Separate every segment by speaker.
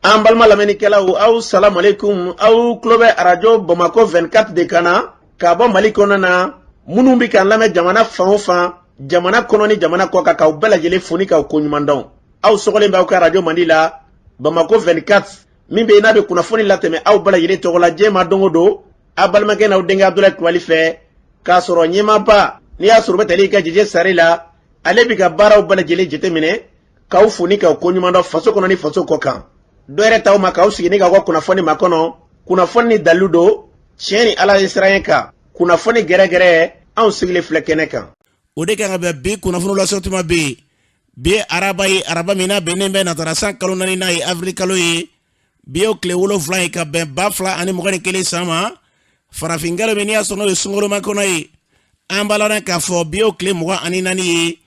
Speaker 1: An balima lamɛnnikɛlaw, aw salamualeykum. Aw tulo bɛ Arajo Bamakɔ 24 de kan na k'a bɔ Mali kɔnɔ na. Minnu bɛ k'an lamɛn jamana fan o fan, jamana kɔnɔ ni jamana kɔ kan, k'aw bɛɛ lajɛlen fo ni k'aw koɲuman dɔn. Aw sɔgɔlen bɛ aw ka arajo mandi la, Bamakɔ 24, min bɛ yen n'a bɛ kunnafoni latɛmɛ aw bɛɛ lajɛlen tɔgɔ la diɲɛ ma don o don, aw balimakɛ n'aw denkɛ Abudulayi Kulubali fɛ, k'a sɔrɔ ɲɛmaaba n'i y'a sɔrɔ bɛ tali kɛ Jɛjɛ Sare la, ale bɛ ka baaraw bɛɛ lajɛlen jateminɛ, k'aw fo ni k'aw koɲuman dɔn faso kɔnɔ ni faso kɔ kan. Dɔ yɛrɛ t'aw ma k'aw sigi ni k'aw ka kunnafoni makɔnɔ, kunnafoni ni dalilu don, tiɲɛ ni Ala ye siran kan, kunnafoni gɛrɛgɛrɛ, anw sigilen filɛ kɛnɛ kan.
Speaker 2: O de kan ka bɛn bi kunnafoni lasɔrɔ tuma bɛ yen. Bi ye araba ye, araba min n'a bɛnnen bɛ natara san kalo naaninan ye, avril kalo ye. Bi ye tile 7 ye ka bɛn 2021 san ma, farafin kalo min n'i y'a sɔrɔ n'o ye sunkalo kɔnɔ ye. An b'a ladɔn k'a fɔ bi ye tile 24 ye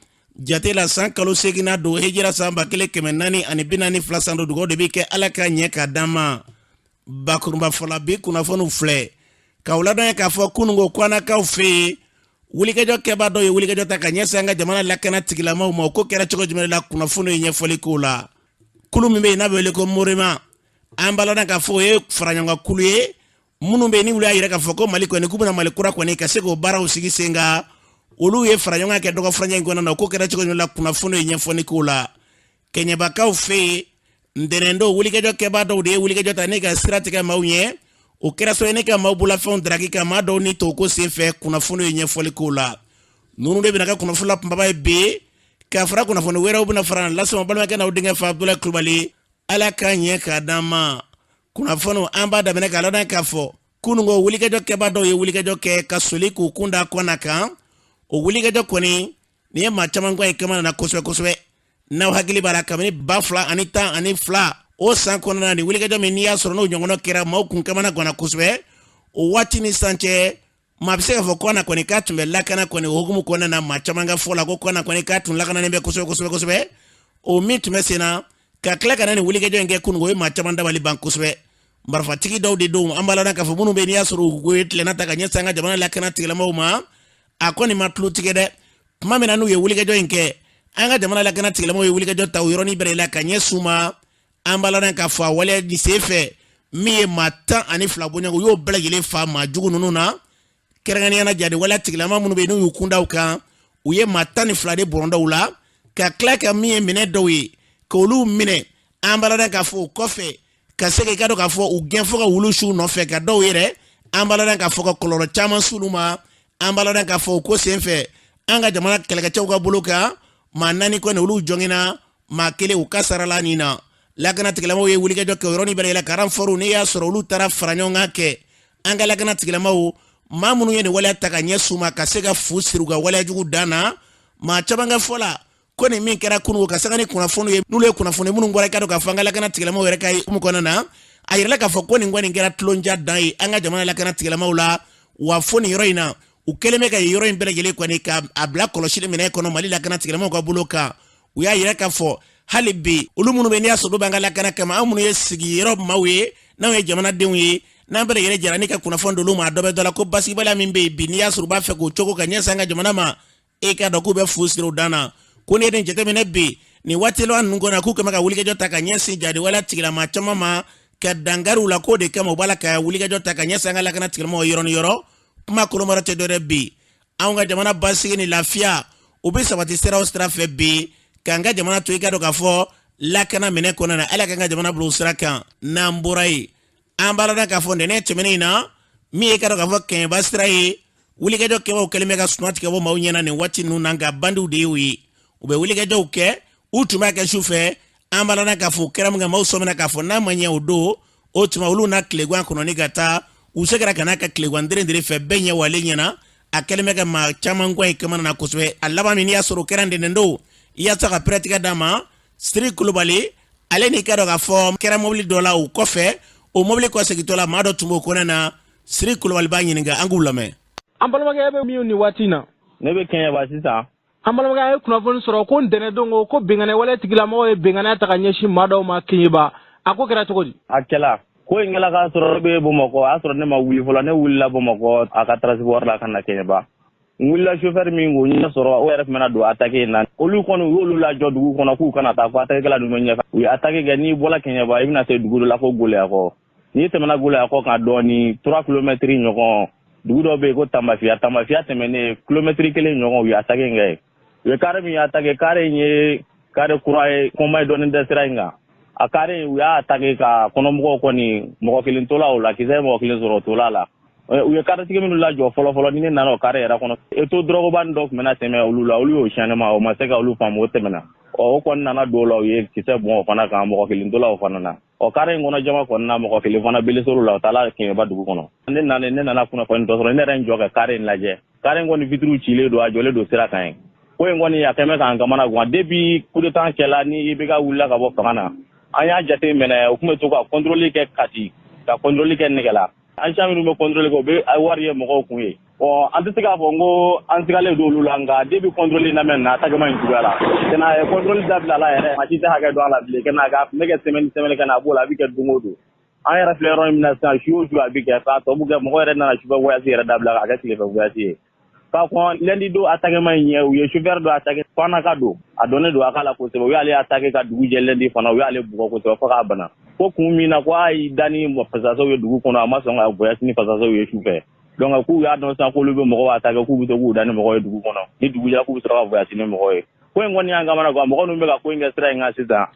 Speaker 2: jate la, san kalo seginna don, hijira san 1442 san don. Dugawu de bɛ kɛ Ala ka ɲɛ ka d'an ma. Bakurunba fɔla, bi kunnafoniw filɛ k'aw ladɔnya k'a fɔ kununko kɔnakaw fɛ yen, wulikajɔ kɛbaa dɔw ye wulikajɔ ta ka ɲɛsin an ka jamana lakana tigilamaw ma. O ko kɛra cogo jumɛn la? Kunnafoniw ye ɲɛfɔli k'o la. Kulu min bɛ yen n'a bɛ wele ko Morema, an b'a ladɔn k'a fɔ o ye faraɲɔgɔnkan kulu ye minnu bɛ yen ni olu y'a yira k'a fɔ ko Mali kɔni, k'u bɛna Mali kura kɔni ka se k'o baaraw sigi sen kan. Olu ye faraɲɔgɔnkan kɛ dɔgɔ furancɛ in kɔnɔna na. O ko kɛra cogo jumɛn la? Kunnafoniw ye ɲɛfɔli k'o la. Kɛɲɛbakaw fɛ yen, ntɛnɛndon, wulikajɔ kɛbaa dɔw de ye wulikajɔ ta ne ka sira tigɛ maaw ɲɛ. O kɛra sababu ye ne ka maaw bolofɛnw daraki ka maa dɔw ni to ko senfɛ. Kunnafoniw ye ɲɛfɔli k'o la. Ninnu de bɛna kɛ kunnafoni la kunbaba ye bi, ka fara kunnafoni wɛrɛw bɛna fara lase ma. Balimakɛ n'aw denkɛ fa Abudulayi Kulubali, Ala k'a ɲɛ k'a d'an ma. Kunnafoniw, an b'a daminɛ k'a ladɔn k'a fɔ kununko wulikajɔ kɛbaa dɔw ye wulikajɔ kɛ ka soli k'u kun da kɔna kan. O wulikajɔ kɔni nin ye maa caman gwan ye kamana na kosɛbɛ kosɛbɛ. N'aw hakili b'a la, kabini 2012, o san kɔnɔna ni wulikajɔ min n'i y'a sɔrɔ n'o ɲɔgɔnna kɛra, maaw kun kamana ganna kosɛbɛ. O waati ni san cɛ, maa bɛ se k'a fɔ kɔna kɔni k'a tun bɛ lakana kɔni. O hukumu kɔnɔna na, maa caman ka fɔ la ko kɔna kɔni k'a tun lakananen bɛ kosɛbɛ kosɛbɛ kosɛbɛ. O min tun bɛ sen na ka tila ka na nin wulikajɔ in kɛ kunun, o ye maa caman dabali ban kosɛbɛ. Marifatigi dɔw de don, an b'a ladɔn k'a fɔ minnu bɛ n'i y'a sɔrɔ u ye tilenna ta ka ɲɛsin an ka jamana lakana tigilamaw ma. A kɔni ma tulo tigɛ dɛ. Tuma min na n'u ye wulikajɔ in kɛ, an ka jamana lakana tigilamaw ye wulikajɔ ta o yɔrɔnin bɛɛ la ka ɲɛsin u ma. An b'a ladɔn k'a fɔ a waleya nin sen fɛ, min ye maa 12 bɔɲɔgɔn, u y'o bɛɛ lajɛlen fa maa jugu ninnu na, kɛrɛnkɛrɛnnenya la jadi waleya tigilama minnu bɛ yen n'u y'u kunda u kan. U ye maa 12 de bɔrɔndɔ u la, ka tila ka min ye minɛ dɔw ye k'olu minɛ. An b'a ladɔn k'a fɔ o kɔfɛ, ka se k'i ka dɔn k'a fɔ u gɛn fo ka wulu su nɔfɛ ka dɔw yɛrɛ, an b'a ladɔn k'a fɔ ka kɔlɔlɔ caman s'olu ma. An b'a ladɔn k'a fɔ o ko senfɛ, an ka jamana kɛlɛkɛcɛw ka bolo kan, maa naani kɔni olu jɔngina, maa kelen u kasarala nin na. Lakana tigilamaw ye wulikajɔ kɛ o yɔrɔnin bɛɛ la ka renfort n'i y'a sɔrɔ olu taara fara ɲɔgɔn kan kɛ an ka lakana tigilamaw, maa minnu ye nin waleya ta ka ɲɛsin u ma, ka se ka fu siri u ka waleya jugu dan na. Maa caman ka fɔ la ko nin min kɛra kunun, ka sanga ni kunnafoni ye, n'olu ye kunnafoni minnu bɔra i ka dɔn k'a fɔ an ka lakana tigilamaw yɛrɛ ka hukumu kɔnɔna na, a yirala k'a fɔ ko nin kɔni kɛra tulonja dan ye an ka jamana lakana tigilamaw la. Wa fo nin yɔrɔ in na, u kɛlen bɛ ka yɔrɔ in bɛɛ lajɛlen kɔni ka a bila kɔlɔsili minɛ kɔnɔ Mali lakana tigilamaw ka bolo kan. U y'a yira k'a fɔ hali bi, olu minnu bɛ n'i y'a sɔrɔ b'an ka lakana kama, an minnu ye sigiyɔrɔ maaw ye, n'anw ye jamanadenw ye, n'an bɛɛ lajɛlen jɛra ni ka kunnafoni d'olu ma, a dɔ bɛ dɔ la ko basigibaliya min bɛ yen bi, n'i y'a sɔrɔ u b'a fɛ k'o cogo ka ɲɛsin an ka jamana ma, e k'a dɔn k'u bɛ fu siri u dan na. Ko n'i ye nin jateminɛ bi, nin waati laban ninnu kɔnɔ, k'u kɛmɛ ka wulikajɔ ta ka ɲɛsin jadi waleya tigilama caman ma ka dankari u la, k'o de kama u b'a la ka wulikajɔ ta ka ɲɛsin an ka lakana tigilamaw yɔrɔ ni yɔrɔ. Kuma kolomara tɛ dɔwɛrɛ bi, anw ka jamana basigi ni lafiya, o bɛ sabati sira o sira fɛ bi, k'an ka jamana to i ka dɔn k'a fɔ lakana minɛ kɔnɔna na. Ala k'an ka jamana bila o sira kan. N'an bɔra yen, an b'a ladɔn k'a fɔ ntɛnɛn tɛmɛnen in na, min ye ka dɔn k'a fɔ Kɛɲɛba sira ye, wulikajɔ kɛbaaw kɛlen bɛ ka suma tigɛ bɔ maaw ɲɛna nin waati ninnu na. Nka bandiw de y'o ye, u bɛ wulikajɔw kɛ, u tun b'a kɛ su fɛ. An b'a ladɔn k'a fɔ o kɛra min kɛ, maaw sɔmina k'a fɔ n'a ma ɲɛ o don, o tuma olu na tilegan kɔnɔ ni ka taa. U seginna ka n'a ka tilegan derendere fɛ, bɛɛ ɲɛ walen ɲɛna. A kɛlen bɛ ka maa caman gwan ye kamana na kosɛbɛ. A laban min n'i y'a sɔrɔ o kɛra ntɛnɛn don, yaasa ka pɛrɛtigɛ d'a ma, Siri Kulubali ale n'i ka dɔn k'a fɔ kɛra mobili dɔ la u kɔfɛ. O mobili kɔsegintɔ la, maa dɔ tun b'o kɔnɔ na. Siri Kulubali b'a ɲininka, an k'u lamɛn.
Speaker 3: An balimakɛ, bɛ min nin waati in na?
Speaker 4: Ne bɛ Kɛɲɛba sisan.
Speaker 3: An balimakɛ, an ye kunnafoni sɔrɔ ko ntɛnɛndon ko binkanni wale tigilamɔgɔw ye binkanni ta ka ɲɛsin maa dɔw ma Keɲeba. A ko kɛra cogo di?
Speaker 4: A kɛla ko in kɛla k'a sɔrɔ ne bɛ Bamakɔ. A y'a sɔrɔ ne ma wuli fɔlɔ. Ne wulila Bamakɔ a ka transport la ka na Kɛɲɛba. N wulila chauffeur min k'o ɲɛ sɔrɔ, o yɛrɛ tun bɛna don attaque in na. Olu kɔni, u y'olu lajɔ dugu kɔnɔ k'u kana taa, ko attaque-kɛla ninnu bɛ ɲɛfɛ. U ye attaque kɛ. N'i bɔla Kɛɲɛba, i bɛna se dugu dɔ la ko Goleyakɔ. N'i tɛmɛna Goleyakɔ kan dɔɔni, 3 kilomɛtiri ɲɔgɔn, dugu dɔ bɛ yen ko Tamafiya. Tamafiya tɛmɛnen, kilomɛtiri kelen ɲɔgɔn, u ye attaque in kɛ. U ye kare min attaque, kare in ye kare kura ye, kɔnba ye dɔɔnin tɛ sira in kan. A kare, u y'a attaque ka kɔnɔmɔgɔw kɔni, mɔgɔ kelen tola o la, kisɛ ye mɔgɔ kelen sɔrɔ o tola la. U ye karetigi minnu lajɔ fɔlɔ fɔlɔ, ni ne nana o kare yɛrɛ kɔnɔ, eto dɔrɔguba dɔ tun bɛna tɛmɛ olu la, olu y'o siyɛn ma, o ma se ka olu faamu, o tɛmɛna. Ɔ, o kɔni nana don o la, u ye kisɛ bɔn o fana kan, mɔgɔ kelen tola o fana na. Ɔ, kare in kɔnɔ jama kɔni na, mɔgɔ kelen fana blesser'o la, o taala Kɛɲɛba dugu kɔnɔ. Ne nana kunnafoni dɔ sɔrɔ, ne yɛrɛ n jɔ ka kare in lajɛ. Kare in kɔni vitiriw cilen don, a jɔlen don sira kan ye. Ko in kɔni, a kɛmɛ k'an kamana gan. Depuis coup d'état kɛla ni IBK wulila ka bɔ fanga na, an y'a jate minɛ, u tun bɛ to ka contrôle kɛ Kati, ka contrôle kɛ Nɛgɛla. An siya minnu bɛ contrôle kɛ, u bɛ wari ye mɔgɔw kun ye. Ɔ, an tɛ se k'a fɔ n ko an sigalen don olu la, nka depuis contrôle na mɛn na, attaque in juguya la. Ka na contrôle dabila la yɛrɛ, maa si tɛ hakɛ dɔn a la bilen. Ka na k'a tun bɛ kɛ semaine semaine, ka na a b'o la, a bɛ kɛ don o don. An yɛrɛ filɛ yɔrɔ min na sisan, su o su a bɛ kɛ, k'a tɔ bɛ kɛ. Mɔgɔ yɛrɛ nana sufɛ voyage yɛrɛ dabila k'a kɛ tilefɛ voyage ye. Ka kɔn lundi don attaque ma in ɲɛ, u ye chauffeur dɔ attaque, Fanaka don, a dɔnnen don a k'a la kosɛbɛ. U y'ale attaque ka dugu jɛ lundi fana, u y'ale bugɔ kosɛbɛ fo k'a bana. Ko kun min na, ko a y'i da ni fasasaw ye dugu kɔnɔ, a ma sɔn ka voyage ni fasasaw ye sufɛ. Donc k'u y'a dɔn sisan k'olu bɛ mɔgɔw attaque, k'u bɛ to k'u da ni mɔgɔw ye dugu kɔnɔ, ni dugu jɛra, k'u bɛ sɔrɔ ka voyage ni mɔgɔw ye. Ko in kɔni y'an kamana gan. Mɔgɔ ninnu bɛ ka ko in kɛ sira in kan sisan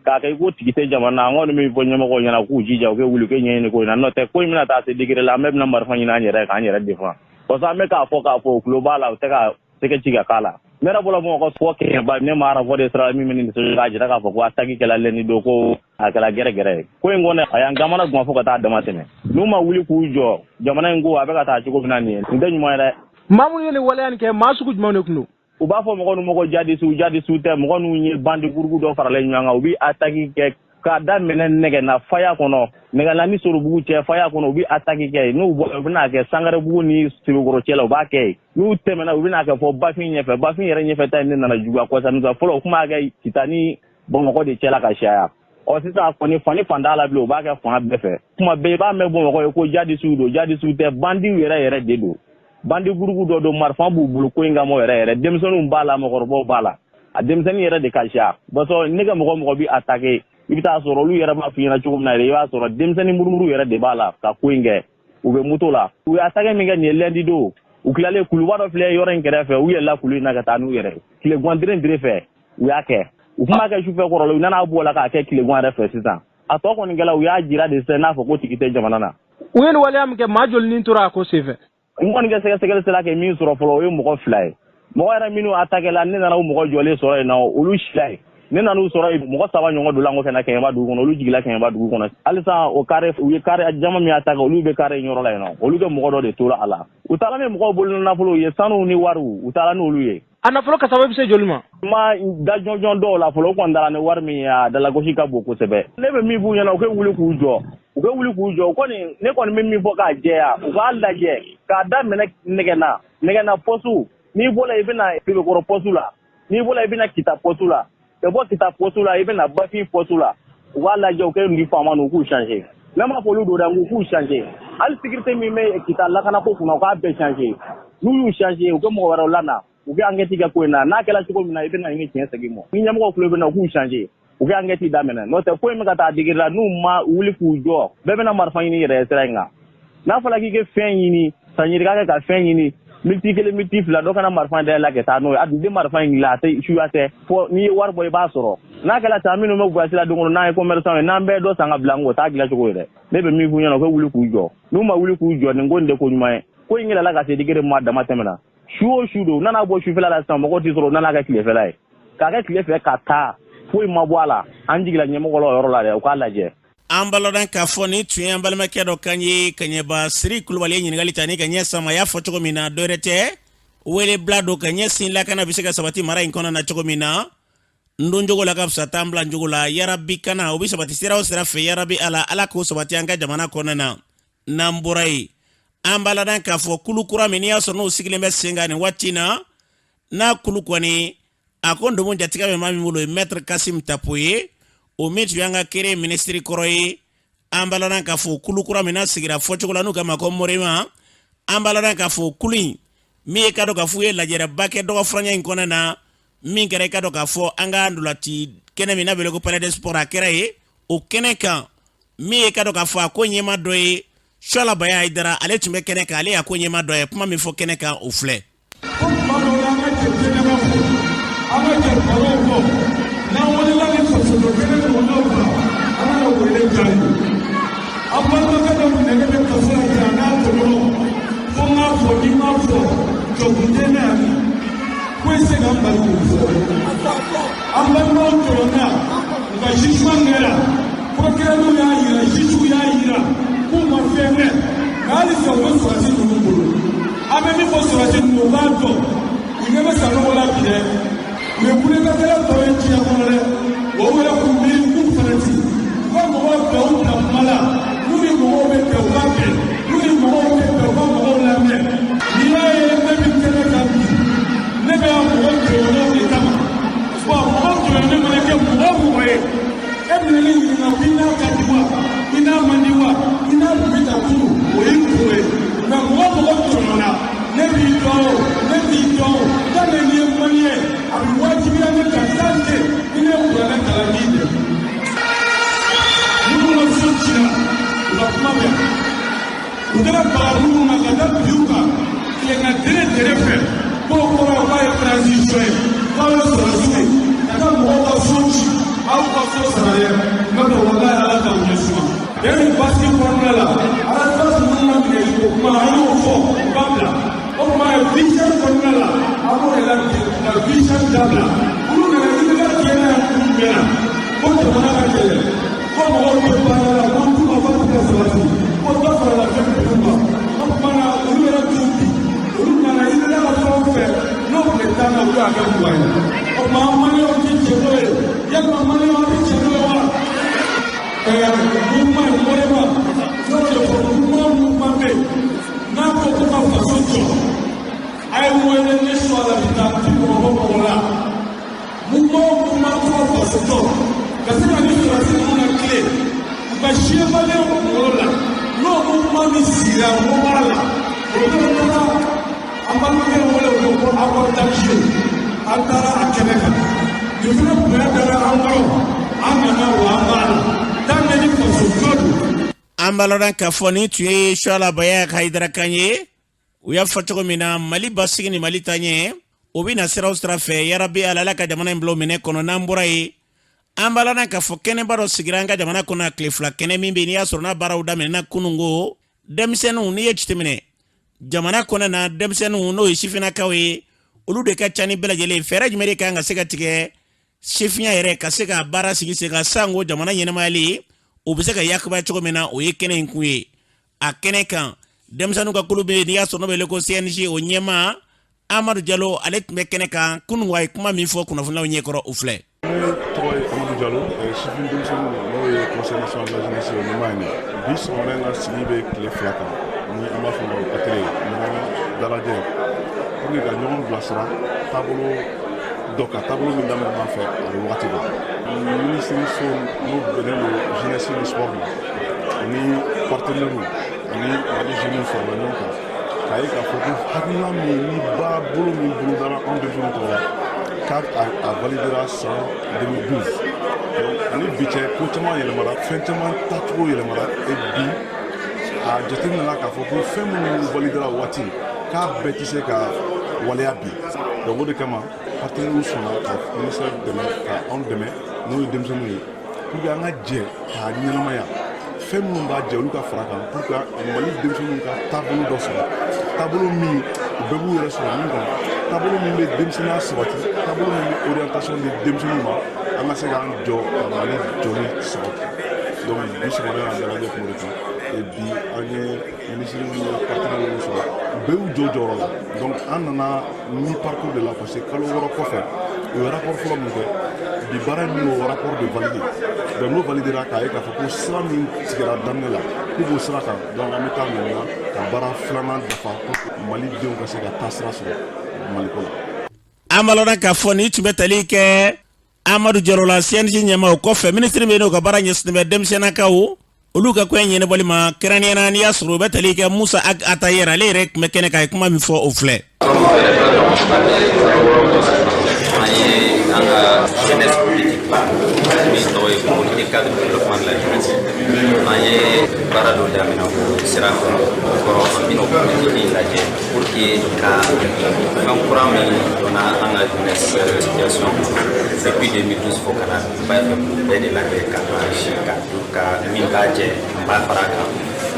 Speaker 4: k'a kɛ i ko tigi tɛ jamana na. An kɔni bɛ fɔ ɲɛmɔgɔw ɲɛna k'u jija, u kɛ wuli, u kɛ ɲɛɲini ko in na. N'o tɛ, ko in bɛna taa se degré la, an bɛɛ bɛna marifa ɲini an yɛrɛ k'an yɛrɛ défend, parce que an bɛ k'a fɔ k'a fɔ, u tulo b'a la, u tɛ ka sɛgɛ ci ka k'a la. Ne yɛrɛ bɔra Bamakɔ fɔ Kɛɲɛba, ne ma rapport de sira min bɛ nin nisɔndiya k'a jira k'a fɔ ko attaque kɛla lundi don, ko a kɛla gɛrɛgɛrɛ ye. Ko in kɔni, a y'an kamana gan fo ka taa dama tɛmɛ. N'u ma wuli k'u jɔ, jamana in ko a bɛ ka taa cogo min na nin ye, nin tɛ ɲuman ye dɛ.
Speaker 3: Maa minnu ye nin waleya nin kɛ, maa sugu jumɛnw de tun don?
Speaker 4: U b'a fɔ mɔgɔ ninnu ma ko jadisiw. Jadisiw tɛ, mɔgɔ ninnu ye bandi groupe dɔ faralen ɲɔgɔn kan. U bɛ attaque kɛ k'a daminɛ Nɛgɛna faya kɔnɔ, Nɛgɛna ni Sorobugu cɛ faya kɔnɔ, u bɛ attaque kɛ yen. N'u bɔra, u bɛna kɛ Sangarebugu ni Sebekɔrɔ cɛ la, u b'a kɛ yen. N'u tɛmɛna, u bɛna kɛ fɔ Bafin ɲɛfɛ. Bafin yɛrɛ ɲɛfɛ ta in de nana juguya kɔsɛbɛ. Fɔlɔ, u tun b'a kɛ Kita ni Bamakɔ de cɛ la ka caya. Ɔ, sisan kɔni, fan ni fan t'a la bilen, u b'a kɛ fan bɛɛ fɛ. Kuma bɛɛ i b'a mɛn Bamakɔ ye ko jadisiw don. Jadisiw tɛ, bandiw yɛrɛ yɛrɛ de don. Bandi groupe dɔ don, marifa b'u bolo ko in kama yɛrɛ yɛrɛ. Denmisɛnninw b'a la, mɔgɔkɔrɔbaw b'a la, a denmisɛnnin yɛrɛ de ka siya, parce que ne ka mɔgɔ mɔgɔ bi attaquer, i bɛ taa sɔrɔ olu yɛrɛ b'a f'i ɲɛna cogo min na yɛrɛ, i b'a sɔrɔ denmisɛnnin murumuru yɛrɛ de b'a la ka ko in kɛ. U bɛ moto la. U ye attaque min kɛ nin ye lundi don, u tilalen, kuluba dɔ filɛ yɔrɔ in kɛrɛfɛ, u yɛlɛla kulu in na ka taa n'u yɛrɛ ye. Tilegan dire fɛ u y'a kɛ. U tun b'a kɛ sufɛ kɔrɔ la, u nana bɔ o la k'a kɛ tilegan yɛrɛ fɛ sisan. A tɔ kɔni kɛla, u y'a jira de sisan n'a fɔ ko tigi tɛ jamana na.
Speaker 3: U ye nin waleya min kɛ, maa joli ni tora a ko senfɛ?
Speaker 4: N kɔni ka sɛgɛsɛgɛli sera kɛ min sɔrɔ fɔlɔ, o ye mɔgɔ fila ye. Mɔgɔ yɛrɛ minnu attaqué la, ne nana u mɔgɔ jɔlen sɔrɔ yen nɔ, olu sila ye. Ne nan'u sɔrɔ yen, mɔgɔ saba ɲɔgɔn donna ko ka na Kɛɲɛba dugu kɔnɔ, olu jigila Kɛɲɛba dugu kɔnɔ. Halisa o kare, u ye kare jama min attaqué, olu bɛ kare in yɔrɔ la yen nɔ, olu kɛ mɔgɔ dɔ de tora a la. U taara ni mɔgɔw bolo nafolo ye, sanuw ni wariw, u taara n'olu ye.
Speaker 3: A nafolo kasaba bɛ se joli ma?
Speaker 4: N ma da jɔnjɔn dɔw la fɔlɔ. U kɔni taara ni wari min ye, a dalagosi ka bon kosɛbɛ. Ne bɛ min f'u ɲɛna, u ka wuli k'u jɔ, u ka wuli k'u jɔ. U kɔni, ne kɔni bɛ min fɔ k'a jɛya, u k'a lajɛ k'a daminɛ Nɛgɛna, Nɛgɛna poste. N'i bɔra, i bɛna Sebekɔrɔ poste la. N'i bɔra, i bɛna Kita poste la. Ka bɔ Kita poste la, i bɛna Bafin poste la. U b'a lajɛ, u kɛ nin faama ninnu, u k'u changer. Ne m'a fɔ olu don dɛ, n k'u k'u changer. Hali sécurité min bɛ Kita lakanako kunna, u k'a bɛɛ changer. N'u y'u changer, u kɛ mɔgɔ wɛrɛw lana, u bɛ enquête kɛ ko in na. N'a kɛra cogo min na, i bɛna ɲini tiɲɛ segin ma. Ni ɲɛmɔgɔw tulo bɛ na, u k'u changer, u kɛ enquête daminɛ. N'o tɛ, ko in bɛ ka taa degré la, n'u ma wuli k'u jɔ, bɛɛ bɛna marifa ɲini yɛrɛ ye sira in kan. N'a fɔra k'i kɛ fɛn ɲini, sanjiri ka kɛ ka fɛn ɲini, miniti kelen, miniti fila, dɔ kana marifa dayɛlɛ ka taa n'o ye. A dun tɛ marifa in dilan, a tɛ suya tɛ fɔ n'i ye wari bɔ, i b'a sɔrɔ. N'a kɛra tan, minnu bɛ voyage la don kɔnɔ, n'an ye commerçant ye, n'an bɛɛ dɔ san ka bila an kun, o t'a dilan cogo ye dɛ. Ne bɛ min f'u ɲɛna, u ka wuli k'u jɔ. N'u ma wuli k'u jɔ, nin ko in tɛ ko ɲuman ye. Ko in yɛlɛla ka se degré min ma, dama tɛmɛna. Su o su don, u nana bɔ sufɛla la sisan, mɔgɔw tɛ sɔrɔ, u nana kɛ tilefɛla ye, k'a kɛ tile fɛ ka taa, foyi ma bɔ a la. An jigila ɲɛmɔgɔ la o yɔrɔ la dɛ, u k'a lajɛ.
Speaker 2: An balɔdɔn k'a fɔ nin tun ye an balimakɛ dɔ kan ye, Kaɲɛba Siri Kulubali ye ɲininkali ta ni ka ɲɛ sama. A y'a fɔ cogo min na, dɔwɛrɛ tɛ, wele bila don ka ɲɛsin lakana bɛ se ka sabati mara in kɔnɔ na cogo min na. N don jogo la ka fisa taa n bila jogo la. Yarabi, kana o bɛ sabati sira o sira fɛ, yarabi Ala, Ala k'o sabati an ka jamana kɔnɔna na. N'an bɔra yen, an b'a ladɔn k'a fɔ kulu kura min n'i y'a sɔrɔ n'o sigilen bɛ sen kan nin waati in na, n'a kulu kɔni a ko ndomo jatigɛ bɛ maa min bolo, o ye Maître Kasim Tapo ye, o min tun y'an ka kere minisiri kɔrɔ ye. An b'a ladɔn k'a fɔ kulu kura min n'a sigira fɔcogo la n'u k'a ma ko Morema, an b'a ladɔn k'a fɔ kulu in Min ye ka dɔn k'a fɔ u ye lajɛrɛba kɛ dɔgɔfurancɛ in kɔnɔna na, min kɛra i ka dɔn k'a fɔ an ka ntolaci kɛnɛ min n'a bɛ wele ko Palais des Sports, a kɛra yen. O kɛnɛ kan, min ye ka dɔn k'a fɔ a ko ɲɛmaa dɔ ye Suala Baya Hayidara, ale tun bɛ kɛnɛ kan. Ale y'a ko ɲɛmaa dɔ ye, kuma min fɔ kɛnɛ kan, o filɛ.
Speaker 5: Ko tuma dɔw la, an ka jɛ kɛnɛba kɔ, an ka jɛ barow kɔ, n'an wulila ni fasojɔ kɛnɛ ɲɔgɔnnaw kan, an kana wele jaabi. An balimakɛ dɔ minɛlen bɛ kaso la bi, a n'a tɔɲɔgɔn. Fo n k'a fɔ, n'i m'a fɔ, jɔkun tɛ ne yan bi. Foyi tɛ se k'an bali k'o fɔ. An balimaw tɔɲɔna, u ka jugement kɛra, procureur y'a yira, juge y'a yira k'u ma fɛn kɛ, nka halisa u bɛ sɔrɔdasi ninnu bolo. An bɛ min fɔ sɔrɔdasi ninnu, u k'a dɔn, u ɲɛ bɛ Sanogo la bi dɛ, u ye kudeta tɔ ye diɲɛ kɔnɔ dɛ. Wa u yɛrɛ k'u miiri k'u farati, u ka mɔgɔw bila, u bila kuma la. N'u ni mɔgɔw bɛ bɛn, u ka bɛn. N'u ni mɔgɔw tɛ bɛn, u ka mɔgɔw lamɛn. N'i y'a ye ne bɛ kɛnɛ kan bi, ne bɛ yan mɔgɔ tɔɲɔnenw de kama. Wa mɔgɔ tɔɲɔnen mana kɛ mɔgɔ o mɔgɔ ye, e bɛna ne ɲininka ko i n'a ka di wa, i n'a man di wa, i n'a tun bɛ ka turu, o y'i kungo ye. Mɛ mɔgɔ mɔgɔ tɔɲɔna, ne b'i dɔn o, ne t'i dɔn o, tant que n'i ye maliyɛn, a bɛ wajibiya ne kan tant que ni ne ye kuranɛ kalan b'i dɛmɛ. Minnu ka so cira, u ka kuma bɛ yan. U taara baga minnu ma ka taa bin u kan tilegan dere dere fɛ, k'o kɔrɔ ye k'a ye transition ye, k'aw ye sɔrɔdasiw ye, ka taa mɔgɔw ka so ci, aw ka so sara dɛ. N'o tɛ, walayi, Ala t'aw ɲɛ suma. Yanni basigi kɔnɔna la, Ras Bath ninnu ka minɛli ko kuma, an y'o fɔ, u b'a bila. O tuma vie chère kɔnɔna la, an b'o de la bi ka vie chère dabila. Olu nana IBK tiɲɛ na kun jumɛn na? Ko jamana ka gɛlɛn, ko mɔgɔw tɛ baara la, ko du ka fa tɛ ka sabati, ko dɔ farala fɛn prix kan. O tuma na, olu yɛrɛ t'u bi, olu nana IBK ka fɛn o fɛn n'o tun bɛ 10 na, olu y'a kɛ 20 ye. O tuma an maliyɛnw tɛ jɛn n'o ye. Yalima maliyɛnw, an bɛ jɛn n'o ye wa? Mouvement ye MODEMA, n'o de fɔ, mouvement mouvement bɛ yen n'a ko ko ka faso jɔ, a ye wele, ne Suala bɛ taa ti mɔgɔ bɔ mɔgɔ la. Mouvement o mouvement ko ka faso jɔ, ka se ka ni sɔrɔdasi ninnu ka tile u ka siyɛ maliyɛnw kunkolo la, n'o mouvement min sigira, ko baara la, o bɛ taga. An balimakɛ wele o ko accord d'Alger, an taara a kɛnɛ kan. Nin fana bonya dara an kɔrɔ, an nana wa an b'a la tant que ni faso jɔ don.
Speaker 2: An b'a lɔn k'a fɔ nin tun ye Suala Baya Hayidara kan ye. U y'a fɔ cogo min na, Mali basigi ni Mali taaɲɛ, o bɛ na sira o sira fɛ, yarabi Ala, Ala ka jamana in bila o minɛ kɔnɔ. N'an bɔra yen, an b'a lɔn k'a fɔ kɛnɛba dɔ sigira an ka jamana kɔnɔ, a tile 2 kɛnɛ min bɛ yen, n'i y'a sɔrɔ n'a baaraw daminɛna kununko. Denmisɛnninw, n'i ye jateminɛ jamana kɔnɔ na, denmisɛnninw, n'o ye sifinnakaw ye, olu de ka ca ni bɛɛ lajɛlen. Fɛɛrɛ jumɛn de kan ka se ka tigɛ sifinya yɛrɛ ka se ka baara sigi sen kan, sanko jamana ɲɛnamayali o bɛ se ka yakubaya cogo min na? O ye kɛnɛ in kun ye. A kɛnɛ kan, denmisɛnninw ka kulu bɛ yen, n'i y'a sɔrɔ n'o bɛ wele ko CNJ, o ɲɛmaa Amadu Jalo, ale tun bɛ kɛnɛ kan kunun. A ye kuma min fɔ kunnafoniyaw ɲɛkɔrɔ, o filɛ.
Speaker 6: Ne tɔgɔ ye Amadu Jalo, sifin denmisɛnninw, n'o ye Conseil national de la jeunesse ye, o ɲɛmaa ye ne. Bi sɔgɔmada in ka sigi bɛ tile 2 kan, ni an b'a fɔ o ma atelier, ɲɔgɔn dalajɛ pour que ka ɲɔgɔn bilasira taabolo dɔ kan, taabolo min daminɛ an fɛ a bɛ wagati bɔ. Minisiriso n'o bɛnnen don jeunesse ni sport ma, ani partenaires ani Mali jeunes farala ɲɔgɔn kan k'a ye k'a fɔ ko hakilina min ni baara bolo min bolodara anw denmisɛnninw tɔgɔ la, k'a a validera san 2012. Donc ani bi cɛ, ko caman yɛlɛmara, fɛn caman taacogo yɛlɛmara. Et bi, a jateminɛna k'a fɔ ko fɛn minnu validera o waati, k'a bɛɛ tɛ se ka waleya bi. Donc o de kama, partenaires sɔnna ka ministère dɛmɛ, ka anw dɛmɛ, n'o ye denmisɛnninw ye, pour que an ka jɛ k'a ɲɛnamaya. Fɛn minnu b'a jɛ, olu ka fara kan pour que Mali denmisɛnninw ka taabolo dɔ sɔrɔ, taabolo min u bɛɛ b'u yɛrɛ sɔrɔ min kɔnɔ, taabolo min bɛ denmisɛnninya sabati, taabolo min bɛ orientation di denmisɛnninw ma, an ka se k'an jɔ ka Mali jɔli sabati. Donc bi sɔgɔmada in na, dalajɛ kun de kan. Et bi, an ye minisiri ni partenaire minnu sɔrɔ, u bɛɛ y'u jɔ jɔyɔrɔ la. Donc an nana mi parcours de la, parce que kalo 6 kɔfɛ, u ye rapport fɔlɔ min kɛ, bi baara min y'o rapport de valider. Donc n'o validera, k'a ye k'a fɔ ko sira min tigɛra daminɛ la, k'u b'o sira kan. Donc an bɛ taa maintenant ka baara filanan dafa pour que Mali denw ka se ka taa sira sɔrɔ Maliko la.
Speaker 2: An b'a lɔn k'a fɔ nin tun bɛ tali kɛ Amadu Jalo la, CNJ ɲɛmaa. O kɔfɛ, minisiri min n'o ka baara ɲɛsinnen bɛ denmisɛnninnakaw Olu ka koɲɛ ɲɛnabɔli ma kɛrɛnkɛrɛnnenya na, n'i y'a sɔrɔ u bɛ tali kɛ Musa Ag Atayer, ale yɛrɛ tun bɛ kɛnɛ kan, a ye kuma min fɔ, o filɛ.
Speaker 7: An ye an ka jeunesse politique la min tɔgɔ ye politique cadre de développement de la jeunesse, an ye baara dɔ daminɛ o sira kan. O kɔrɔ, an bɛna o politique in lajɛ pour que ka fɛn kura min donna an ka jeunesse situation depuis 2012 fo ka na bi, b'a fɛ k'u bɛɛ de lajɛ ka enrichir ka ka min b'a jɛ, n b'a fara a kan,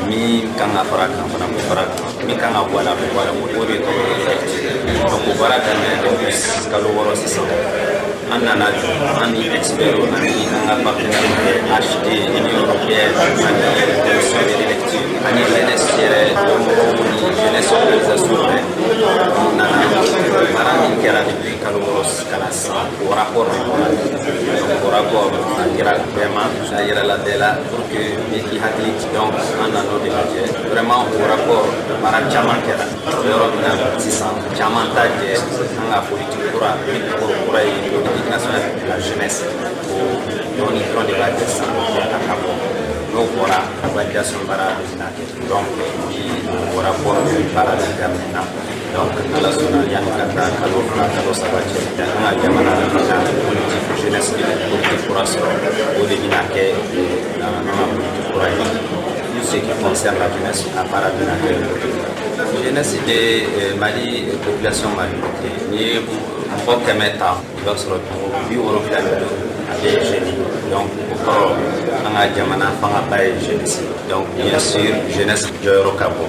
Speaker 7: min kan ka fara a kan fana, k'o fara a kan, min kan ka bɔ a la, k'o bɔ a la. O de tɔgɔ ye lecture. Donc o baara daminɛ depuis kalo 6 sisan. An nana, an ni experts ani an ka partenaire HD, Union européenne, ani commission de lecture, ani jeunesse yɛrɛ mɔgɔw ni jeunesse organisation bɛɛ, an nana. Baara min kɛra depuis kalo 6 ka na sisan, o rapport de bɔra. Donc o rapport a kɛra bɛɛ ma, a yirala bɛɛ la pour que bɛɛ k'i hakili. Donc an nan'o de lajɛ. Vraiment, o rapport, baara caman kɛra. Yɔrɔ min na sisan, caman t'a jɛ an ka politique kura min tɔgɔ kura ye politique nationale de la jeunesse, o dɔɔni dɔrɔn de b'a jɛ sisan a ka bɔ. N'o bɔra, validation baara bɛna kɛ. Donc bi, o rapport baara de daminɛna. Donc n'Ala sɔnna, yanni ka taa kalo 2, kalo 3 cɛ, an ka jamana bɛna politique jeunesse politique kura sɔrɔ. O de bɛna kɛ an ka politique kura ye. Tout ce qui concerne la jeunesse, a baara bɛna kɛ. Jeunesse de Mali population majorité, n'i ye mɔgɔ 100 ta, i b'a sɔrɔ 75 a bɛ jeune. Donc o kɔrɔ, an ka jamana fangaba ye jeunesse. Donc bien sûr, jeunesse jɔyɔrɔ ka bon.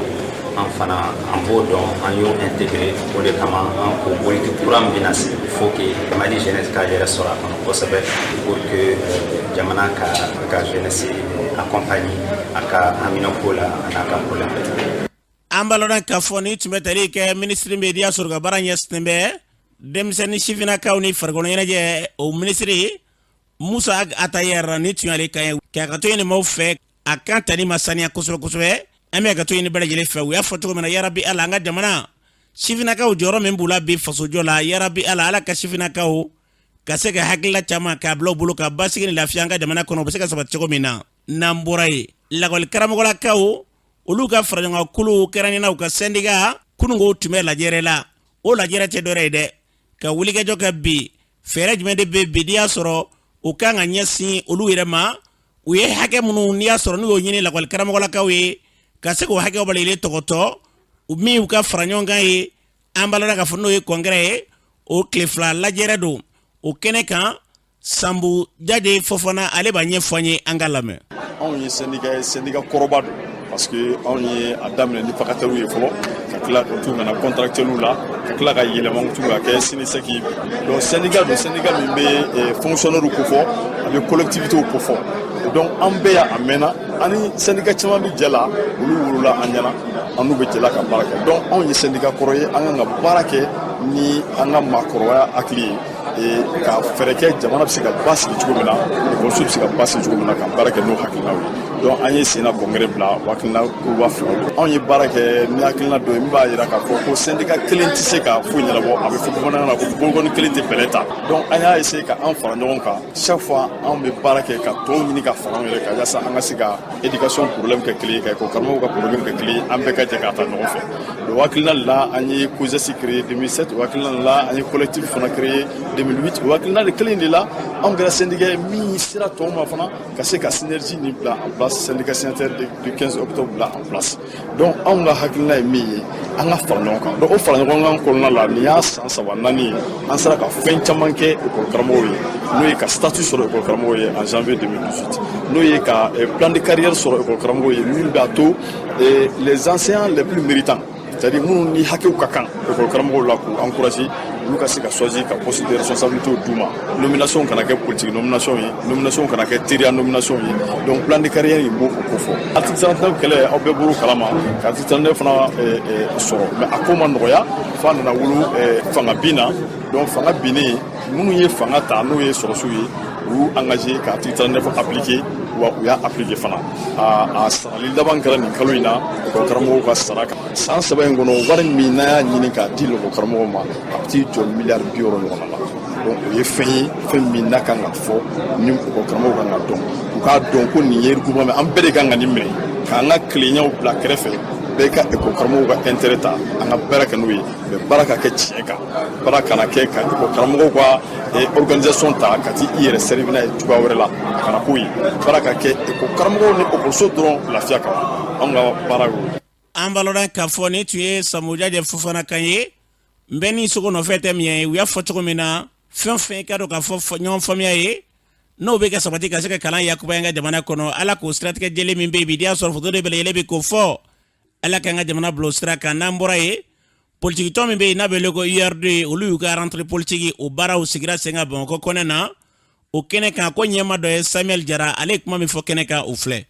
Speaker 7: An fana, an b'o dɔn, an y'o intégré. O de kama, an ko politique kura min bɛna sigi, il faut que Mali jeunesse k'a yɛrɛ sɔrɔ a kɔnɔ kosɛbɛ, pour que jamana ka jeunesse accompagner a ka haminako la, a n'a ka problème bɛɛ.
Speaker 2: An b'a lɔn k'a fɔ ni tun bɛ tali kɛ minisiri min y'a sɔrɔ ka baara ɲɛsinnen bɛ denmisɛnnin sifinnakaw ni farikolo ɲɛnajɛ, o minisiri Musa Atayer, ni tun y'ale kan ye k'a ka to ɲini maaw fɛ. A kan tali ma saniya kosɛbɛ kosɛbɛ. An bɛ ka to ɲini bɛɛ lajɛlen fɛ. U y'a fɔ cogo min na, yarabi Ala, an ka jamana sifinnakaw jɔyɔrɔ min b'u la bi fasojɔ la, yarabi Ala, Ala ka sifinnakaw ka se ka hakilila caman k'a bila u bolo ka basigi ni lafiya an ka jamana kɔnɔ, u bɛ se ka sabati cogo min na. N'an bɔra yen, lakɔli karamɔgɔlakaw, olu ka faraɲɔgɔnkulu, kɛrɛnkɛrɛnnenya u ka syndicat, kununko tun bɛ lajɛrɛ la. O lajɛrɛ tɛ dɔwɛrɛ ye dɛ, ka wulikajɔ kɛ bi, fɛɛrɛ jumɛn de bɛ bi n'i y'a sɔrɔ u kan ka ɲɛsin olu yɛrɛ ma, u ye hakɛ minnu n'i y'a sɔrɔ n'u y'o ɲini lakɔli karamɔgɔlakaw ye, ka se k'o hakɛw bɛɛ tɔgɔtɔ min u ka fara ɲɔgɔn kan ye. An b'a la k'a fɔ n'o ye congrès ye, o tile 2 lajɛrɛ don. O kɛnɛ kan, Sanbu Jade Fofana, ale b'a ɲɛfɔ an ye, an ka lamɛn.
Speaker 8: Anw ye syndicat ye, syndicat kɔrɔba don, parce que anw ye a daminɛ ni vacataires ye fɔlɔ, ka tila ka tun ka na contractuels la, ka tila ka yɛlɛma tun ka kɛ SYNESEC ye. Donc syndicat don, syndicat min bɛ fonctionnaires kofɔ, a bɛ collectivités kofɔ. Donc an bɛɛ yan a mɛnna, ani syndicat caman bɛ jɛ la, olu wolola an ɲɛna, an n'u bɛ jɛ la ka baara kɛ. Donc anw ye syndicat kɔrɔ ye, an kan ka baara kɛ ni an ka maakɔrɔbaya hakili ye, ka fɛɛrɛ kɛ jamana bɛ se ka basigi cogo min na, ekɔliso bɛ se ka basigi cogo min na, ka baara kɛ n'o hakilinaw ye. Donc an ye sen na congrès bila o hakilina kuruba filaw ye. Anw ye baara kɛ ni hakilina dɔ ye min b'a jira k'a fɔ ko syndicat kelen tɛ se ka foyi ɲɛnabɔ. A bɛ fɔ bamanankan na ko bolokɔni kelen tɛ bɛlɛ ta. Donc an y'a essayer ka an fara ɲɔgɔn kan. Chaque fois anw bɛ baara kɛ ka tɔw ɲini ka fara anw yɛrɛ kan, yaasa an ka se ka éducation problème kɛ kelen ye, ka école karamɔgɔw ka problème kɛ kelen ye, an bɛɛ ka jɛ k'a ta ɲɔgɔn fɛ. O hakilina la, an ye COSES créé 2007. O hakilina la, an ye collectif fana créé 2008. O hakilina de kelen de la, anw kɛra syndicat ye min sera tɔw ma fana ka se ka synergie nin bila en place, syndicat signataire du 15 octobre bila en place. Donc anw ka hakilina ye min ye, an ka fara ɲɔgɔn kan. Donc o fara ɲɔgɔn kan kɔnɔna la, nin y'a san 3 naani ye, an sera ka fɛn caman kɛ école karamɔgɔw ye, n'o ye ka statut sɔrɔ école karamɔgɔw ye en janvier 2018, n'o ye ka plan de carrière sɔrɔ école karamɔgɔw ye, min b'a to les enseignants les plus méritants, c'est-à-dire minnu ni hakɛw ka kan école karamɔgɔw la, k'u encourager, olu ka se ka choisir ka poste de responsabilité d'u ma. Nomination kana kɛ politique nomination ye, nomination kana kɛ teriya nomination ye. Donc plan de carrière in b'o ko fɔ. Article 39 kɛlɛ, aw bɛɛ bɔr'o kalama, ka article 39 fana sɔrɔ, mais a ko ma nɔgɔya f'a nana wolo fanga bin na. Donc fanga binnen, minnu ye fanga ta, n'o ye sɔrɔsiw ye, u y'u engagé ka article 39 appliquer, wa u y'a appliquer fana. A sarali laban kɛra nin kalo in na école karamɔgɔw ka sara kan. San 3 in kɔnɔ, wari min n'a y'a ɲini k'a di l'école karamɔgɔw ma, a bɛ t'i jɔ miliyari 60 ɲɔgɔnna la. Donc o ye fɛn ye, fɛn min n'a kan ka fɔ ni école karamɔgɔw kan ka dɔn, u k'a dɔn ko nin ye regroupement, an bɛɛ de kan ka nin minɛ k'an ka kelenyaw bila kɛrɛfɛ, bɛɛ ka école karamɔgɔw ka intérêt ta, an ka baara kɛ n'o ye. Mais baara ka kɛ tiɲɛ kan, baara kana kɛ ka école karamɔgɔw ka organisation ta ka ti i yɛrɛ servir n'a ye cogoya wɛrɛ la, a kana k'o ye. Baara ka kɛ école karamɔgɔw ni ekɔliso dɔrɔn lafiya kama, anw ka baara y'o ye.
Speaker 2: An b'a lɔn k'a fɔ nin tun ye Samojajɛ Fofana kan ye. N bɛ ni sogo nɔfɛ tɛ min ye, u y'a fɔ cogo min na, fɛn o fɛn i ka dɔn k'a fɔ ɲɔgɔn faamuya ye, n'o bɛ ka sabati ka se ka kalan yakubaya an ka jamana kɔnɔ, Ala k'o siratigɛ jɛlen min bɛ yen bi, n'i y'a sɔrɔ foto de bɛlɛyɛlɛ bɛ k'o fɔ, Ala k'an ka jamana bila o sira kan. N'an bɔra yen, politikitɔn min bɛ yen n'a bɛ wele ko URD, olu y'u ka rentrée politique o baaraw sigira sen kan Bamakɔ kɔnɛ na. O kɛnɛ kan, ko ɲɛma dɔ ye Samuel Jara, ale ye kuma min fɔ kɛnɛ kan, o filɛ.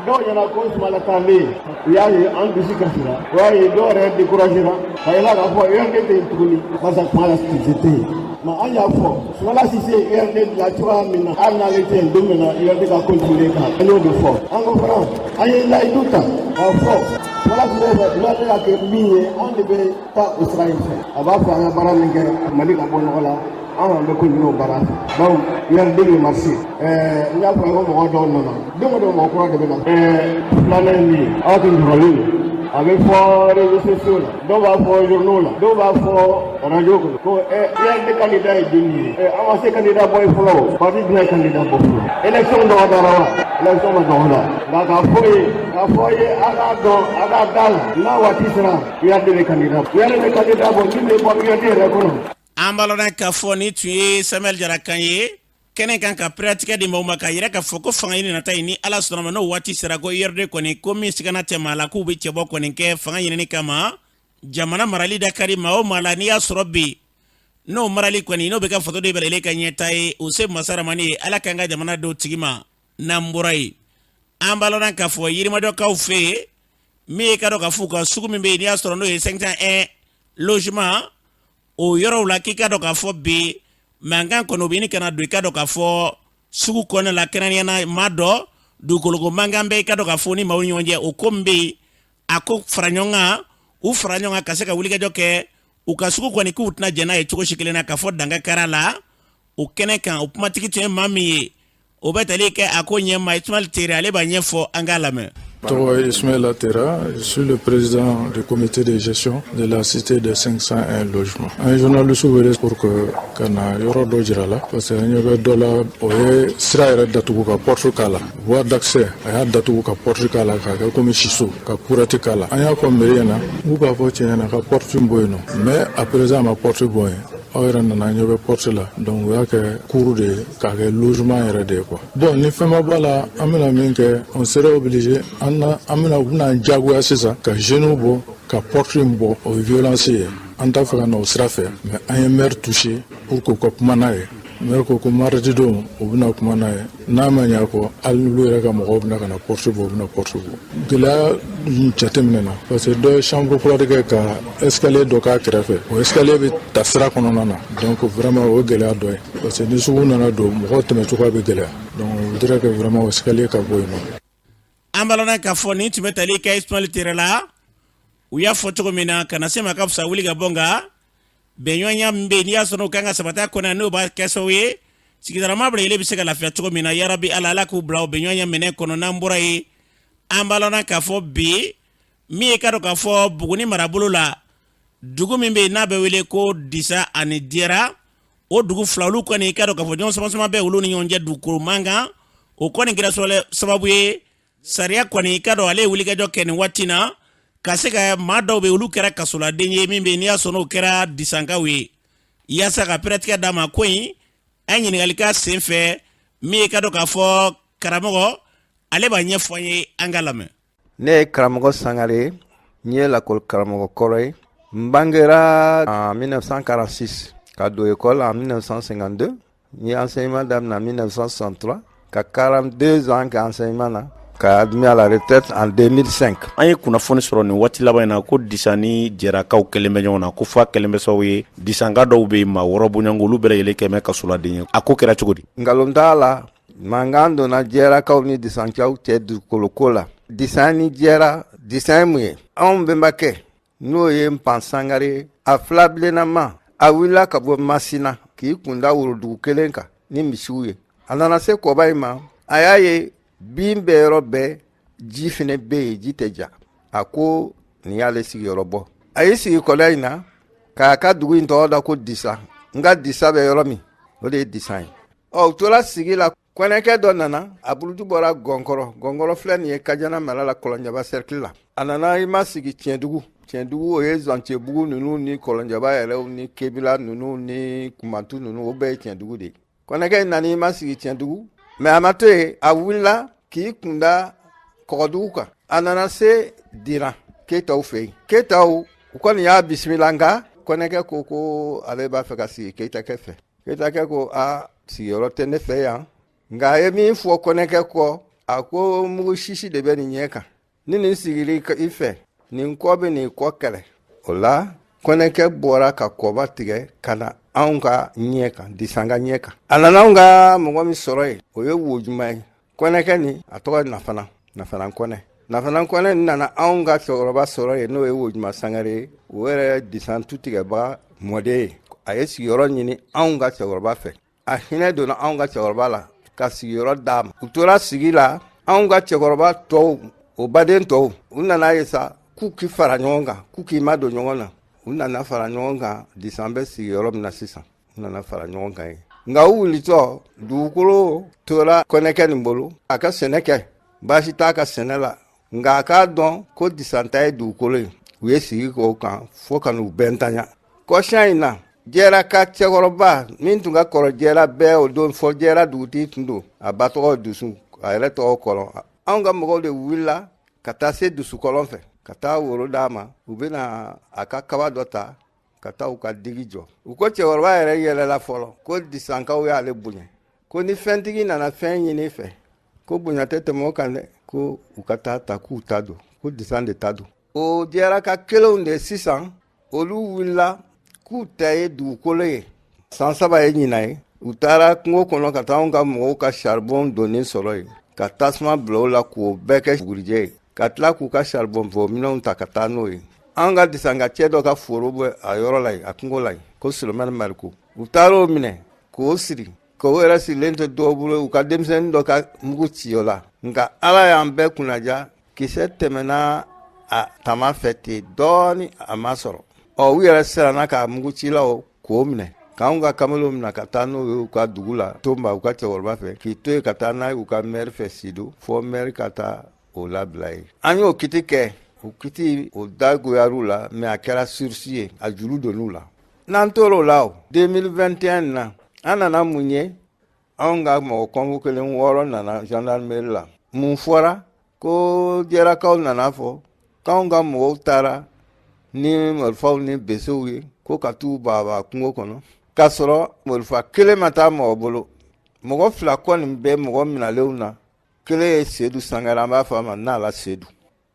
Speaker 9: Dɔw ɲɛna ko Sumala taalen, u y'a ye an dusu kasira, u y'a ye dɔw yɛrɛ découragéra ka yira k'a fɔ URD tɛ yen tuguni, barisa Sumala Sise tɛ yen. Mais an y'a fɔ, Sumala Sise ye URD bila cogoya min na, hali n'ale tɛ yen don min na, URD ka continuer kan, an y'o de fɔ. An ko fana, an ye layidu ta k'a fɔ Sumala Sise fɛ, URD ka kɛ min ye, anw de bɛ taa o sira in fɛ. A b'a fɔ an ka baara min kɛ Mali ka bɔ nɔgɔ la, anw an bɛ continuer o baara fɛ. Donc URD bɛ marcher. N y'a fɔ ko mɔgɔ dɔw nana, don o don mɔgɔ kura de bɛ na. Filanan ye min ye, aw tun jɔrɔlen don, a bɛ fɔ réseaux sociaux la, dɔw b'a fɔ journaux la, dɔw b'a fɔ radio kɔnɔ ko URD candidat ye joli ye? An ma se candidat bɔ ye fɔlɔ, o parti jumɛn ye candidat bɔ fɔlɔ? Élection dɔgɔdara wa? Élection ma dɔgɔda, nka k'a fɔ ye, a k'a dɔn, a k'a da la, n'a waati sera, URD bɛ candidat, URD bɛ candidat bɔ min bɛ bɔ URD yɛrɛ kɔnɔ.
Speaker 2: An b'a lɔn k'a fɔ nin tun ye Samuel Jara kan ye kɛnɛ kan ka pɛrɛtigɛ di maaw ma, k'a yira k'a fɔ ko fanga ɲini nata ye, ni Ala sɔnna ma, n'o waati sera, ko URD kɔni ko min sigana tɛ maa la k'u bɛ cɛbɔ kɔni kɛ fanga ɲinini kama. Jamana marali da ka di maa o maa la, n'i y'a sɔrɔ bi n'o marali kɔni n'o bɛ kɛ faso de bɛlɛlen ka ɲɛta ye, o se masaramani ye. Ala k'an ka jamana d'o tigi ma. N'an bɔra yen, an b'a lɔn k'a fɔ Yirimajɔkaw fɛ yen, min ye ka dɔn k'a fɔ u ka sugu min bɛ yen, n'i y'a sɔrɔ n'o ye 501 logement, o yɔrɔw la, k'i ka dɔn k'a fɔ bi mankan kɔni o bɛ ɲini ka na don i ka dɔn k'a fɔ sugu kɔnɔna la, kɛrɛnkɛrɛnnenya la maa dɔ dugukoloko mankan bɛ i ka dɔn k'a fɔ ni maaw ni ɲɔgɔn cɛ. O ko min bɛ yen, a ko fara ɲɔgɔn kan, u fara ɲɔgɔn kan ka se ka wulikajɔ kɛ u ka sugu kɔni k'u tɛna jɛn n'a ye cogo si kelen na, k'a fɔ danga kɛra la o kɛnɛ kan. O kumatigi tun ye maa min ye, o bɛ tali kɛ a ko ɲɛma Ismaël Tere, ale b'a ɲɛfɔ, an k'a lamɛn.
Speaker 10: Tɔgɔ ye Ismaël Tera, je suis le président du comité de gestion de la cité des 501 logements. An ye journaliste wele pour que ka na yɔrɔ dɔ jira la, parce que an ɲɛ bɛ dɔ la, o ye sira yɛrɛ datugu ka porte k'a la, voie d'accès, a y'a datugu ka porte k'a la, k'a kɛ komi siso, ka courette k'a la. An y'a fɔ mairie ɲɛna, k'u k'a fɔ cɛ ɲɛna ka porte bɔ yen nɔ, mais à présent a ma porte bɔ yen. Aw yɛrɛ nana, ɲɛ bɛ porte la. Donc u y'a kɛ cour de ye k'a kɛ logement yɛrɛ de ye quoi. Bon, ni fɛn ma bɔ a la, an bɛna min kɛ, on serait obligé, an na an bɛna, u bɛna an diyagoya sisan ka jeunes bɔ ka porte in bɔ. O ye violence ye, an t'a fɛ ka na o sira fɛ, mais an ye maire touché pour k'u ka kuma n'a ye. Maire ko ko mardi don u bɛna kuma n'a ye. N'a ma ɲɛ kɔ, hali n'olu yɛrɛ ka mɔgɔw bɛna ka na porte bɔ, u bɛna porte bɔ. Gɛlɛya jateminɛ na, parce que dɔ ye chambre froide kɛ ka escalier dɔ k'a kɛrɛfɛ, o escalier bɛ ta sira kɔnɔna na. Donc vraiment o ye gɛlɛya dɔ ye, parce que ni sugu nana don, mɔgɔw tɛmɛ cogoya bɛ gɛlɛya. Donc on voudrait que vraiment o escalier ka bɔ yen nɔ.
Speaker 2: An b'a lɔn k'a fɔ nin tun bɛ tali kɛ Ismaël Tere la. U y'a fɔ cogo min na, ka na se ma ka fisa wuli ka bɔ, nka bɛnɲɔgɔnya min bɛ yen, n'i y'a sɔrɔ o kan ka sabati a kɔnɔ, n'o b'a kɛ sababu ye sigidalama bɛɛ bɛ se ka lafiya cogo min na, yarabi Ala, Ala k'u bila o bɛnɲɔgɔnya minɛ kɔnɔ. N'an bɔra yen, an b'a lɔn k'a fɔ bi min ye ka dɔn k'a fɔ Buguni marabolo la, dugu min bɛ yen n'a bɛ wele ko Disa ani Diyara, o dugu fila olu kɔni, i ka dɔn k'a fɔ ɲɔgɔn sama-sama bɛ olu ni ɲɔgɔn cɛ dugukolo mankan. O kɔni kɛra sababu ye, sariya kɔni, i ka dɔn, ale ye wulikajɔ kɛ nin waati na ka se ka maa dɔw bɛ, olu kɛra kasoladen ye, min bɛ yen n'i y'a sɔrɔ n'o kɛra Disankaw ye, yaasa ka pɛrɛtigɛ d'a ma. Ko in an ɲininkali ka sen fɛ, min ye ka dɔn k'a fɔ karamɔgɔ, ale b'a ɲɛfɔ an ye, an ka lamɛn.
Speaker 11: Ne ye karamɔgɔ Sangare ye, n ye lakɔli karamɔgɔ kɔrɔ ye. N bangera en 1946, ka don école en 1952. N ye enseignement daminɛ en 1963, ka 42 ans kɛ enseignement na, ka admis à la retraite en 2005.
Speaker 1: An ye kunnafoni sɔrɔ nin waati laban in na ko Disa ni Jɛrakaw kɛlen bɛ ɲɔgɔn na, ko f'a kɛlen bɛ sababu ye, Disanka dɔw bɛ yen, maa 6 bɔɲɔgɔnko, olu bɛɛ lajɛlen kɛmɛ kasoladen ye. A ko kɛra cogo di?
Speaker 11: Nkalon t'a la, mankan donna Jɛrakaw ni Disankaw cɛ dugukoloko la. Disan ni Jɛra, Disan ye mun ye? Anw bɛnbakɛ, n'o ye Npan Sangare, a filabilennama. A wulila ka bɔ Masina k'i kunda worodugu kelen kan ni misiw ye. A nana se kɔba in ma, a y'a ye bin bɛ yɔrɔ bɛɛ, ji fɛnɛ bɛ yen, ji tɛ ja. A ko nin y'ale sigiyɔrɔ bɔ. A y'i sigi kɔda in na k'a ka dugu in tɔgɔ da ko Disa. N ka disa bɛ yɔrɔ min, o de ye Disa ye. Ɔ, u tora sigi la, kɔnɛkɛ dɔ nana, a buruju bɔra Gɔnkɔrɔ. Gɔnkɔrɔ filɛ nin ye Kajana mara la, Kɔlɔnjɛba sɛrikili la. A nana i masigi Tiɲɛdugu. Tiɲɛdugu, o ye Zancɛbugu ninnu ni Kɔlɔnjɛba yɛrɛw ni Kebila ninnu ni Kumantu ninnu, o bɛɛ ye Tiɲɛdugu de ye. Kɔnɛkɛ in nana i masigi Tiɲɛdugu, mɛ a ma to yen, a wulila k'i kunda Kɔgɔdugu kan. A nana se Diran Keyitaw fɛ yen. Keyitaw, u kɔni y'a bisimila, nka kɔnɛkɛ ko ko ale b'a fɛ ka sigi Keyitakɛ fɛ. Keyitakɛ ko a sigiyɔrɔ tɛ ne fɛ yan, nka a ye min fɔ kɔnɛkɛ kɔ, a ko mugu sisi de bɛ nin ɲɛ kan, ni nin sigili i fɛ, nin kɔ bɛ nin kɔ kɛlɛ. O la kɔnɛkɛ bɔra ka kɔba tigɛ ka na anw ka ɲɛ kan, Disan ka ɲɛ kan. A nana anw ka mɔgɔ min sɔrɔ yen, o ye Wojuma ye. Kɔnɛkɛ nin, a tɔgɔ ye Nafana, Nafana Kɔnɛ. Nafana Kɔnɛ nana anw ka cɛkɔrɔba sɔrɔ yen, n'o ye Wojuma Sangare ye, o yɛrɛ Disan tu tigɛbaga mɔden ye. A ye sigiyɔrɔ ɲini anw ka cɛkɔrɔba fɛ. A hinɛ donna anw ka cɛkɔrɔba la ka sigiyɔrɔ d'a ma. U tora sigi la. Anw ka cɛkɔrɔba tɔw, o baden tɔw, u nana ye sa k'u k'i fara ɲɔgɔn kan, k'u k'i madon ɲɔgɔn na. U nana fara ɲɔgɔn kan Disan bɛ sigiyɔrɔ min na sisan, u nana fara ɲɔgɔn kan yen. Nka u wulitɔ, dugukolo tora kɔnɛkɛ nin bolo, a ka sɛnɛ kɛ, baasi t'a ka sɛnɛ la, nka a k'a dɔn ko Disan ta ye dugukolo ye. U ye sigi k'o kan fo ka n'u bɛɛ ntanya. Kɔsa in na, Jɛra ka cɛkɔrɔba min tun ka kɔrɔ Jɛra bɛɛ o don, fɔ Jɛra dugutigi tun don, a ba tɔgɔ Dusu, a yɛrɛ tɔgɔ Kɔlɔn. Anw ka mɔgɔw de wulila ka taa se Dusu Kɔlɔn fɛ ka taa woro d'a ma, u bɛna a ka kaba dɔ ta ka taa u ka digi jɔ. U ko cɛkɔrɔba yɛrɛ yɛlɛla fɔlɔ ko Disankaw y'ale bonya, ko ni fɛntigi nana fɛn ɲini fɛ, ko bonya tɛ tɛmɛ o kan dɛ, ko u ka taa ta k'u ta don, ko Disan de ta don. O Jɛraka kelenw de sisan, olu wulila k'u ta ye dugukolo ye. San 3 ye ɲinan ye, u taara kungo kɔnɔ ka taa anw ka mɔgɔw ka saribɔn donnen sɔrɔ yen, ka tasuma bila o la k'o bɛɛ kɛ bugurijɛ ye, ka tila k'u ka saribɔn bɔ minɛnw ta ka taa n'o ye. An ka Disanka cɛ dɔ ka foro bɛ a yɔrɔ la yen, a kungo la yen, ko Solomani Mariko. U taar'o minɛ k'o siri, k'o yɛrɛ sirilen to dɔw bolo, u ka denmisɛnnin dɔ ka mugu ci o la. Nka Ala y'an bɛɛ kunnaja, kisɛ tɛmɛna a tama fɛ ten dɔɔni, a ma sɔrɔ. Ɔ, u yɛrɛ siranna ka mugucilaw k'o minɛ, k'anw ka kamalenw minɛ ka taa n'o ye u ka dugu la Tonba, u ka cɛkɔrɔba fɛ, k'i to yen ka taa n'a ye u ka mɛri fɛ Sido, fɔ mɛri ka taa o labila ye. An y'o kiti kɛ, o kiti o dagoyar'u la, mɛ a kɛra sursis ye, a juru donn'u la. N'an tor'o la, o 2021 na, an nana mun ye? Anw ka mɔgɔ kɔnvokélen 6 nana gendarmerie la. Mun fɔra? Ko Jɛrakaw nana fɔ k'anw ka mɔgɔw taara ni marifaw ni besew ye ko ka t'u baba kungo kɔnɔ, k'a sɔrɔ marifa kelen ma taa mɔgɔ bolo. Mɔgɔ 2 kɔni bɛ mɔgɔ minalenw na. Kelen ye Sedu Sangare, an b'a fɔ a ma Nala Sedu,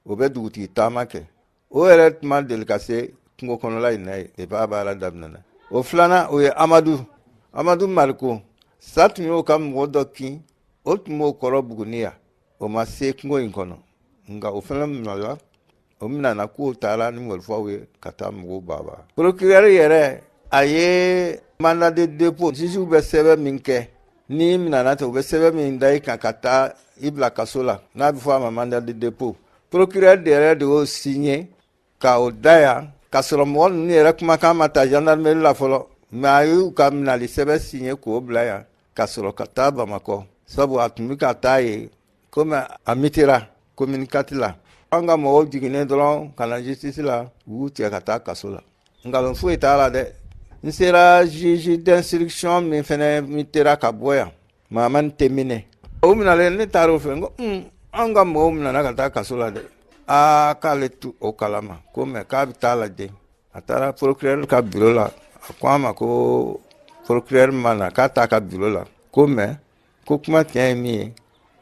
Speaker 11: o bɛ dugutigi taama kɛ, o yɛrɛ tun ma deli ka se kungo kɔnɔla in na ye depuis a baara daminɛna. O filanan, o ye Amadu Mariko. Sa tun y'o ka mɔgɔ dɔ kin, o tun b'o kɔrɔ Buguni yan, o ma se kungo in kɔnɔ, nka o fana minɛna. O minɛna k'o taara ni marifaw ye ka taa mɔgɔw baba. Procureur yɛrɛ, a ye mandat de dépôt, juge bɛ sɛbɛn min kɛ n'i minɛna ten, u bɛ sɛbɛn min da i kan ka taa i bila kaso la, n'a bɛ fɔ a ma mandat de dépôt, procureur de yɛrɛ de y'o signé ka o da yan, k'a sɔrɔ mɔgɔ ninnu yɛrɛ kumakan ma ta gendarmerie la fɔlɔ. Mais a y'u ka minali sɛbɛn signé k'o bila yan ka sɔrɔ ka taa Bamakɔ, sabu a tun bɛ ka taa yen komi a mutera commune 4 la. An ka mɔgɔw jiginnen dɔrɔn ka na justice la, u y'u cɛ ka taa kaso la. Nkalon foyi t'a la dɛ. N sera juge d'instruction min fɛnɛ mutera ka bɔ yan, Mahamani Tɛminɛ, o minalen, ne taara o fɛ, n ko an ka mɔgɔw minɛna ka taa kaso la dɛ. Aa, k'ale tu o kalama ko, mɛ k'a bɛ taa lajɛ. A taara procureur ka bureau la, a ko a ma ko procureur ma na, k'a t'a ka bureau la, ko mɛ ko kuma tiɲɛ ye min ye,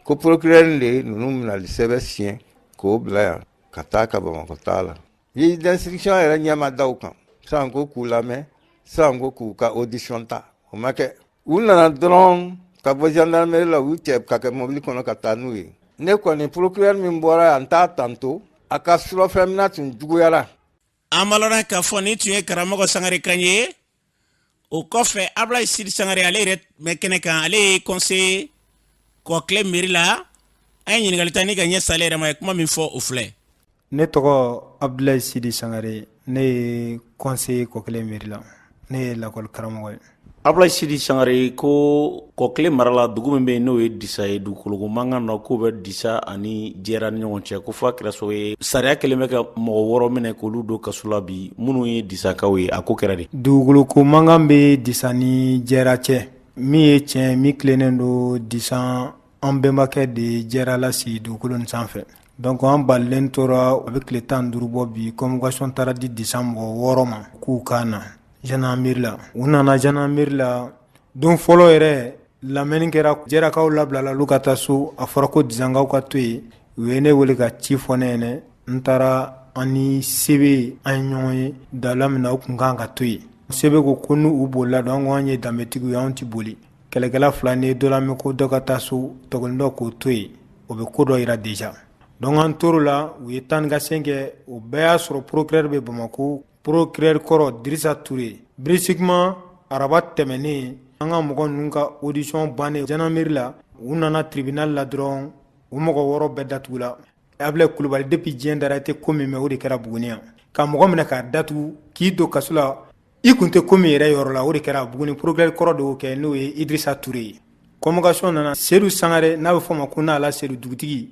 Speaker 11: ko procureur de ye ninnu minali sɛbɛn siɲɛ k'o bila yan ka taa ka Bamakɔ taa la. Juge d'instruction yɛrɛ ɲɛ ma da u kan sisan ko k'u lamɛn, sisan ko k'u ka audition ta, o ma kɛ. U nana dɔrɔn ka bɔ gendarmerie la, u y'u cɛ ka kɛ mobili kɔnɔ ka taa n'u ye. Ne kɔni, procureur min bɔra yan, n t'a tanto, a ka surɔfɛnminɛ tun juguyara.
Speaker 2: An b'a lɔn k'a fɔ nin tun ye karamɔgɔ Sangare kan ye. O kɔfɛ, Abulayi Sidi Sangare, ale yɛrɛ bɛ kɛnɛ kan, ale ye conseiller Kɔkile mairie la. An ye ɲininkali ta ni ka ɲɛ sale yɛrɛ ma, ye kuma min fɔ, o filɛ.
Speaker 12: Ne tɔgɔ Abudulayi Sidi Sangare, ne ye conseiller Kɔkile mairie la, ne ye lakɔli karamɔgɔ ye.
Speaker 13: Abulayi Sidi Sangare, ko Kɔkile mara la, dugu min bɛ yen n'o ye Disa ye, dugukoloko mankan dɔ k'o bɛ Disa ani Jɛra ni ɲɔgɔn cɛ, ko f'a kɛra sababu ye sariya kɛlen bɛ ka mɔgɔ 6 minɛ k'olu don kaso la bi, minnu ye Disakaw ye. A ko kɛra di?
Speaker 12: Dugukoloko mankan bɛ Disa ni Jɛra cɛ. Min ye tiɲɛ, min tilennen don, Disa an bɛnbakɛ de ye Jɛra lasigi dugukolo nin sanfɛ. Donc an balilen tora, a bɛ tile 15 bɔ bi, convocation taara di Disa mɔgɔ 6 ma k'u ka na gendarmerie la. U nana gendarmerie la don fɔlɔ yɛrɛ, lamɛnni kɛra, Jɛrakaw labilala, olu ka taa so. A fɔra ko Disankaw ka to yen. U ye ne wele ka ci fɔ ne ɲɛna. N taara, an ni CB an ye ɲɔgɔn ye dala min na, u tun kan ka to yen. CB ko ko n'u bolila don, an ko an ye danbetigiw ye, anw tɛ boli. Kɛlɛkɛla fila ni dɔ lamɛn ko dɔ ka taa so, tɔkelen dɔ k'o to yen, o bɛ ko dɔ yira déjà. Donc an tor'o la, u ye taa ni ka segin kɛ. O bɛɛ y'a sɔrɔ procureur bɛ Bamakɔ, procureur kɔrɔ Dirisa Ture. Brusquement, araba tɛmɛnen, an ka mɔgɔ ninnu ka audition bannen gendarmerie la, u nana tribunal la dɔrɔn, u mɔgɔ 6 bɛɛ datugula. Abulayi Kulubali, depuis diɲɛ dara, i tɛ ko min mɛn, o de kɛra Buguni yan. Ka mɔgɔ minɛ k'a datugu, k'i don kaso la, i kun tɛ ko min yɛrɛ yɔrɔ la, o de kɛra Buguni. Procureur kɔrɔ de y'o kɛ, n'o ye Idrissa Touré ye. Convocation nana, Seydou Sangare, n'a bɛ fɔ o ma ko Nala Seydou, dugutigi,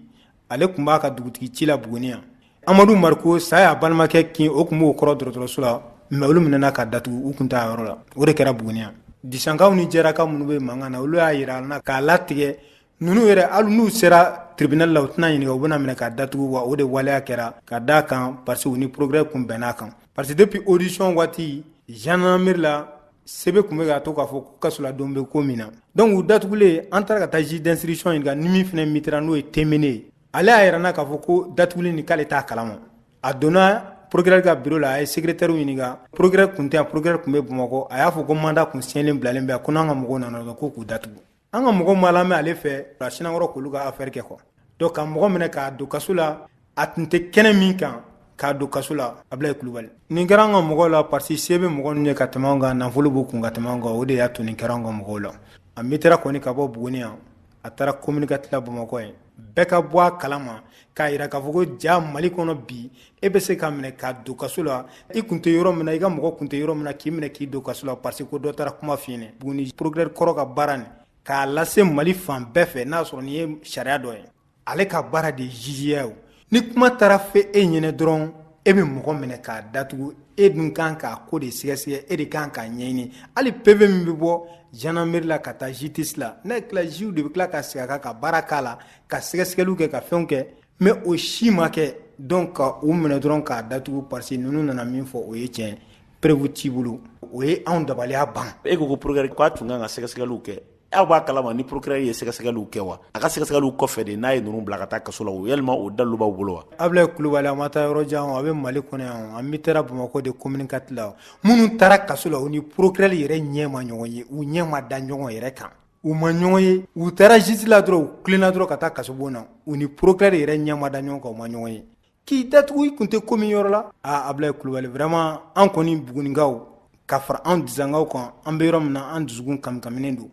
Speaker 12: ale tun b'a ka dugutigi ci la Buguni yan. Amadu Mariko, sa y'a balimakɛ kin, o tun b'o kɔrɔ dɔgɔtɔrɔso la, mais olu minɛna ka datugu, u tun t'a yɔrɔ la. O de kɛra Buguni yan. Disankaw ni Jɛrakaw minnu bɛ mankan na, olu y'a jira an na k'a latigɛ ninnu yɛrɛ, hali n'u sera tribunal la, u tɛna ɲininka, u bɛna minɛ ka datugu. Wa o de waleya kɛra ka d'a kan parce que u ni procureur kun bɛnn'a kan, parce que depuis audition waati gendarmerie la, CB tun bɛ ka to k'a fɔ ko kasoladon bɛ ko min na. Donc u datugulen, an taara ka taa juge d'instruction ɲininka ni min fana mitira, n'o ye Temene ye. Ale y'a yira n na k'a fɔ ko datuguli nin, k'ale t'a kalama. A donna procureur ka bureau la, a ye secrétaire ɲininka. Procureur kun tɛ yan, procureur tun bɛ Bamakɔ. A y'a fɔ ko mandat kun signelen bilalen bɛ yan, ko n'an ka mɔgɔw nana dɔrɔn ko k'u datugu. An ka mɔgɔw ma lamɛn ale fɛ, a sinankɔrɔ k'olu ka affaire kɛ quoi. Donc ka mɔgɔ minɛ k'a don kaso la, a tun tɛ kɛnɛ min kan, k'a don kaso la. Abulayi Kulubali, nin kɛra an ka mɔgɔw la parce que se bɛ mɔgɔ ninnu ye ka tɛmɛ anw kan, nafolo b'u kun ka tɛmɛ anw kan. O de y'a to nin kɛra an ka mɔgɔw la. A mitira kɔni ka bɔ Buguni yan, a taara commune 4 la Bamakɔ yen. Bɛɛ ka bɔ a kalama k'a yira k'a fɔ ko ja Mali kɔnɔ bi, e bɛ se ka minɛ k'a don kaso la, i kun tɛ yɔrɔ min na, i ka mɔgɔ kun tɛ yɔrɔ min na, k'i minɛ k'i don kaso la parce que ko dɔ taara kuma f'i ɲɛna. Buguni procureur kɔrɔ ka baara nin k'a lase Mali fan bɛɛ fɛ, n'a sɔrɔ nin ye sariya dɔ ye, ale ka baara de ye jugeya ye. Ni kuma taara fɛ e ɲɛnɛ dɔrɔn, e bɛ mɔgɔ minɛ k'a datugu. E dun kan k'a ko de sɛgɛsɛgɛ, e de kan k'a ɲɛɲini. Hali PV min bɛ bɔ gendarmerie la ka taa justice la, n'a tila, juge de bɛ tila ka segin a kan ka baara k'a la, ka sɛgɛsɛgɛliw kɛ, ka fɛnw kɛ, mais o si ma kɛ. Donc ka u minɛ dɔrɔn k'a datugu parce que ninnu nana min fɔ, o ye tiɲɛ, preuve t'i bolo, o ye anw dabaliya ban.
Speaker 13: E ko ko procureur k'a tun kan ka sɛgɛsɛgɛliw kɛ. Aw b'a kalama ni procureur ye sɛgɛsɛgɛliw kɛ wa? A ka sɛgɛsɛgɛliw kɔfɛ de n'a ye ninnu bila ka taa kaso la, o yalima o dalilu b'aw bolo wa?
Speaker 12: Abulayi Kulubali, a ma taa yɔrɔ jan, a bɛ Mali kɔnɔ yan. An taara Bamakɔ de commune 4 la. Minnu taara kaso la, u ni procureur yɛrɛ ɲɛ ma ɲɔgɔn ye, u ɲɛ ma da ɲɔgɔn yɛrɛ kan, u ma ɲɔgɔn ye. U taara justice la dɔrɔn, u tilenna dɔrɔn ka taa kasobon na. U ni procureur yɛrɛ ɲɛ ma da ɲɔgɔn kan, u ma ɲɔgɔn ye. K'i datugu, i kun tɛ ko min yɔrɔ la. Aa, Abulayi Kulubali, vraiment, an kɔni Bugunikaw ka fara an Disankaw kan, an bɛ yɔrɔ min na, an dusukun kamikaminen don.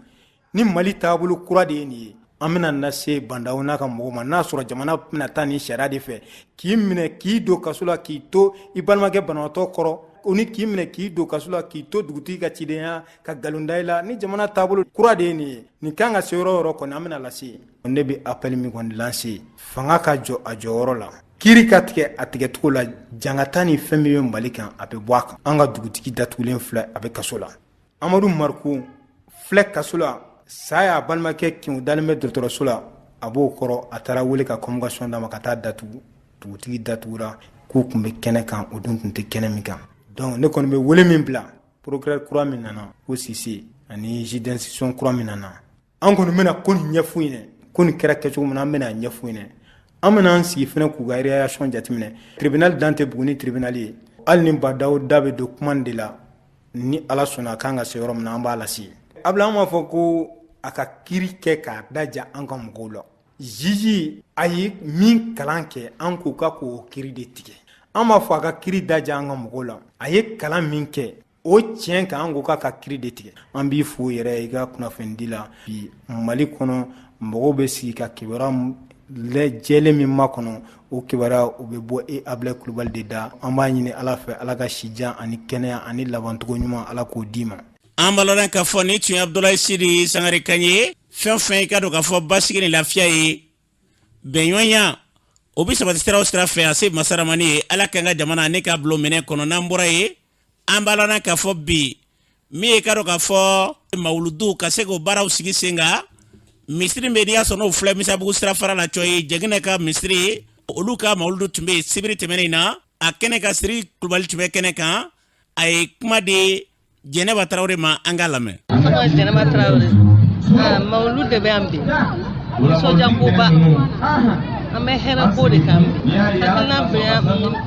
Speaker 12: Ni Mali taabolo kura de ye nin ye, an bɛna na se Bah N'Daw n'a ka mɔgɔw ma, n'a sɔrɔ jamana bɛna taa nin sariya de fɛ, k'i minɛ k'i don kaso la, k'i to i balimakɛ banabaatɔ kɔrɔ, o ni k'i minɛ k'i don kaso la, k'i to dugutigi ka cidenya, ka nkalon da i la. Ni jamana taabolo kura de ye nin ye, nin kan ka se yɔrɔ o yɔrɔ kɔni, an bɛna lase yen. Ne bɛ appel min kɔni lancer, fanga ka jɔ a jɔyɔrɔ la, kiiri ka tigɛ a tigɛcogo la, jangata ni fɛn min bɛ Mali kan, a bɛ bɔ a kan. An ka dugutigi datugulen filɛ, a bɛ kaso la. Amadu Mariko filɛ kaso la, sa y'a balimakɛ kin, dalen bɛ dɔgɔtɔrɔso la, a b'o kɔrɔ. A taara wele ka convocation d'a ma ka taa datugu. Dugutigi datugura k'u tun bɛ kɛnɛ kan, o dun tun tɛ kɛnɛ min kan. Donc ne kɔni bɛ wele min bila, procureur kura min nana ko Sise, ani juge d'instruction kura min nana, an kɔni bɛna ko nin ɲɛf'u ɲɛna, ko nin kɛra kɛcogo min na, an bɛna ɲɛf'u ɲɛna. An bɛna an sigi fana k'u ka réaction jateminɛ. Tribunal dan tɛ Buguni tribunal ye. Hali ni Bah N'Daw da bɛ don kuma de la, ni Ala sɔnna, a kan ka se yɔrɔ min na, an b'a lase. Abula, an b'a fɔ ko a ka kiiri kɛ k'a daja an ka mɔgɔw la. Juge a ye min kalan kɛ, an k'o ka k'o kiiri de tigɛ. An b'a fɔ a ka kiiri daja an ka mɔgɔw la. A ye kalan min kɛ. O tiɲɛ kan, an ko k'a ka kiri de tigɛ. An b'i fo yɛrɛ i ka kunnafonidi la. Bi Mali kɔnɔ, mɔgɔw bɛ sigi ka kibaruya jɛlen min makɔnɔ, o kibaruya o bɛ bɔ e Ablaye Kulubali de da. An b'a ɲini Ala fɛ, Ala ka si jan ani kɛnɛya ani labancogo ɲuman, Ala k'o d'i ma.
Speaker 2: An b'a lɔn k'a fɔ nin tun ye Abudulayi Sidi Sangare kan ye. Fɛn o fɛn, i ka dɔn k'a fɔ basigi ni lafiya ye bɛnɲɔgɔnya, o bɛ sabati sira o sira fɛ, a se masaramani ye. Ala k'an ka jamana ne k'a bulon minɛ kɔnɔ. N'an bɔra yen, an b'a lɔn k'a fɔ bi min ye, ka dɔn k'a fɔ mawuludu ka se k'o baaraw sigi sen kan, misiri bɛ n'i y'a sɔrɔ n'o filɛ Misabugu sirafara la cɔ ye, Jɛginɛ ka misiri, olu ka mawuludu tun bɛ yen sibiri tɛmɛnen na. A kɛnɛ kan, Siri Kulubali tun bɛ kɛnɛ kan, a ye kuma di Jɛnɛba Tarawele ma, an k'a lamɛn.
Speaker 14: Jɛnɛba Tarawele, mawulu de bɛ yan bi, nisɔndiyakoba, an bɛ hɛrɛ ko de kan bi. Hakilina bɛ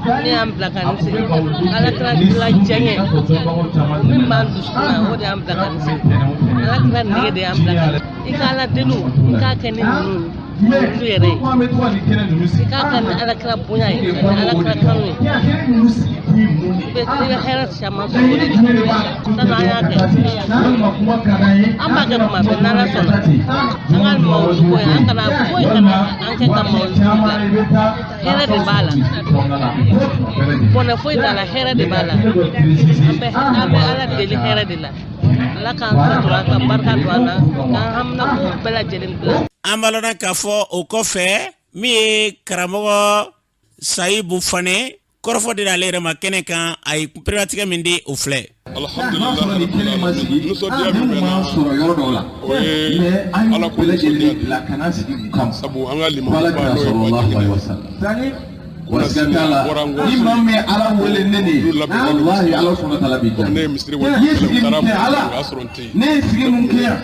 Speaker 14: min y'an bila ka nin sigi, Ala kira la diyaɲɛ min b'an dusukun na, o de y'an bila ka nin sigi. Ala kira nege de y'an bila ka nin. I ka Ala deli, i k'a kɛ ni ninnu olu yɛrɛ ye, i k'a kɛ ni Ala kira bonya ye ani Ala kira kanu ye, i bɛ hɛrɛ caman sɔrɔ o de la. Sabu an y'a kɛ, an b'a kɛ tuma bɛɛ n'Ala sɔnna. An ka mawuludu ko ye, an kana foyi kana an kɛ ka mawuludu bila. Hɛrɛ de b'a la, bɔnɛ foyi t'a la, hɛrɛ de b'a la. An bɛ Ala deli hɛrɛ de la. Ala k'an sutura ka barika don an na, k'an haminako bɛɛ lajɛlen dilan.
Speaker 2: An b'a lɔn k'a fɔ o kɔfɛ, min ye karamɔgɔ Sayibu Fane, kɔrɔfɔ dira ale yɛrɛ ma kɛnɛ kan. A ye pereperelatigɛ min di, o filɛ.
Speaker 5: Alhamdulilayi, nisɔndiya min bɛ n na, o ye Ala ko nisɔndiya de, sabu an ka limamuba n'o ye Bajɛginɛ,
Speaker 15: Ni maa min Ala wele ne de ye, walahi Ala sɔnna taala b'i jaabi.
Speaker 5: Ne ye misiri
Speaker 15: I ye sigi
Speaker 5: taara
Speaker 15: min kɛ Ala,
Speaker 5: o y'a sɔrɔ n tɛ yen.
Speaker 15: Ne ye sigi min kɛ yan,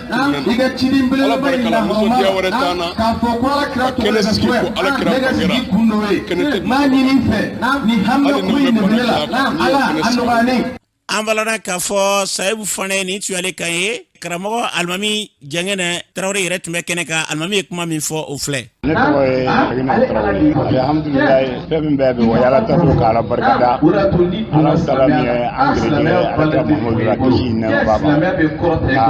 Speaker 15: i ka ciden
Speaker 5: Ala
Speaker 15: belebeleba
Speaker 5: barika
Speaker 15: in
Speaker 5: la,
Speaker 15: na
Speaker 5: nisɔndiya wɛrɛ t'an na.
Speaker 15: k'a fɔ ko Ala kira
Speaker 5: Ka
Speaker 15: tɔgɔ
Speaker 5: kɛnɛ
Speaker 15: de ka
Speaker 5: sigi
Speaker 15: to yan,
Speaker 5: ko Ala kira
Speaker 15: ne ka
Speaker 5: bangera.
Speaker 15: sigi kun dɔ ye,
Speaker 5: Kɛnɛ tɛ
Speaker 15: n b'a ɲini i fɛ, nin
Speaker 5: Hali
Speaker 15: hamina
Speaker 5: n'u
Speaker 15: ko
Speaker 5: bɛ
Speaker 15: in de bɛ
Speaker 5: bana
Speaker 15: ne la,
Speaker 5: kila kan, n'u y'o
Speaker 15: Ala
Speaker 5: kɛnɛ
Speaker 15: a
Speaker 5: sigi.
Speaker 15: nɔgɔya ne ye.
Speaker 2: An b'a lɔn k'a fɔ Sayibu Fane, nin tun y'ale kan ye. Karamɔgɔ Alimami Jɛngɛnɛ Tarawele yɛrɛ tun bɛ kɛnɛ kan. Alimami ye kuma min fɔ, o filɛ.
Speaker 16: Ne tɔgɔ ye Jɛngɛnɛ Tarawele. Alihamudulilayi, fɛn min bɛɛ bɛ o ye Ala tanu ka Ala barikada. Ala taala min ye an garijɛgɛ Ala kira Muhamadu la, kisi ni nɛɛma b'a ma, ka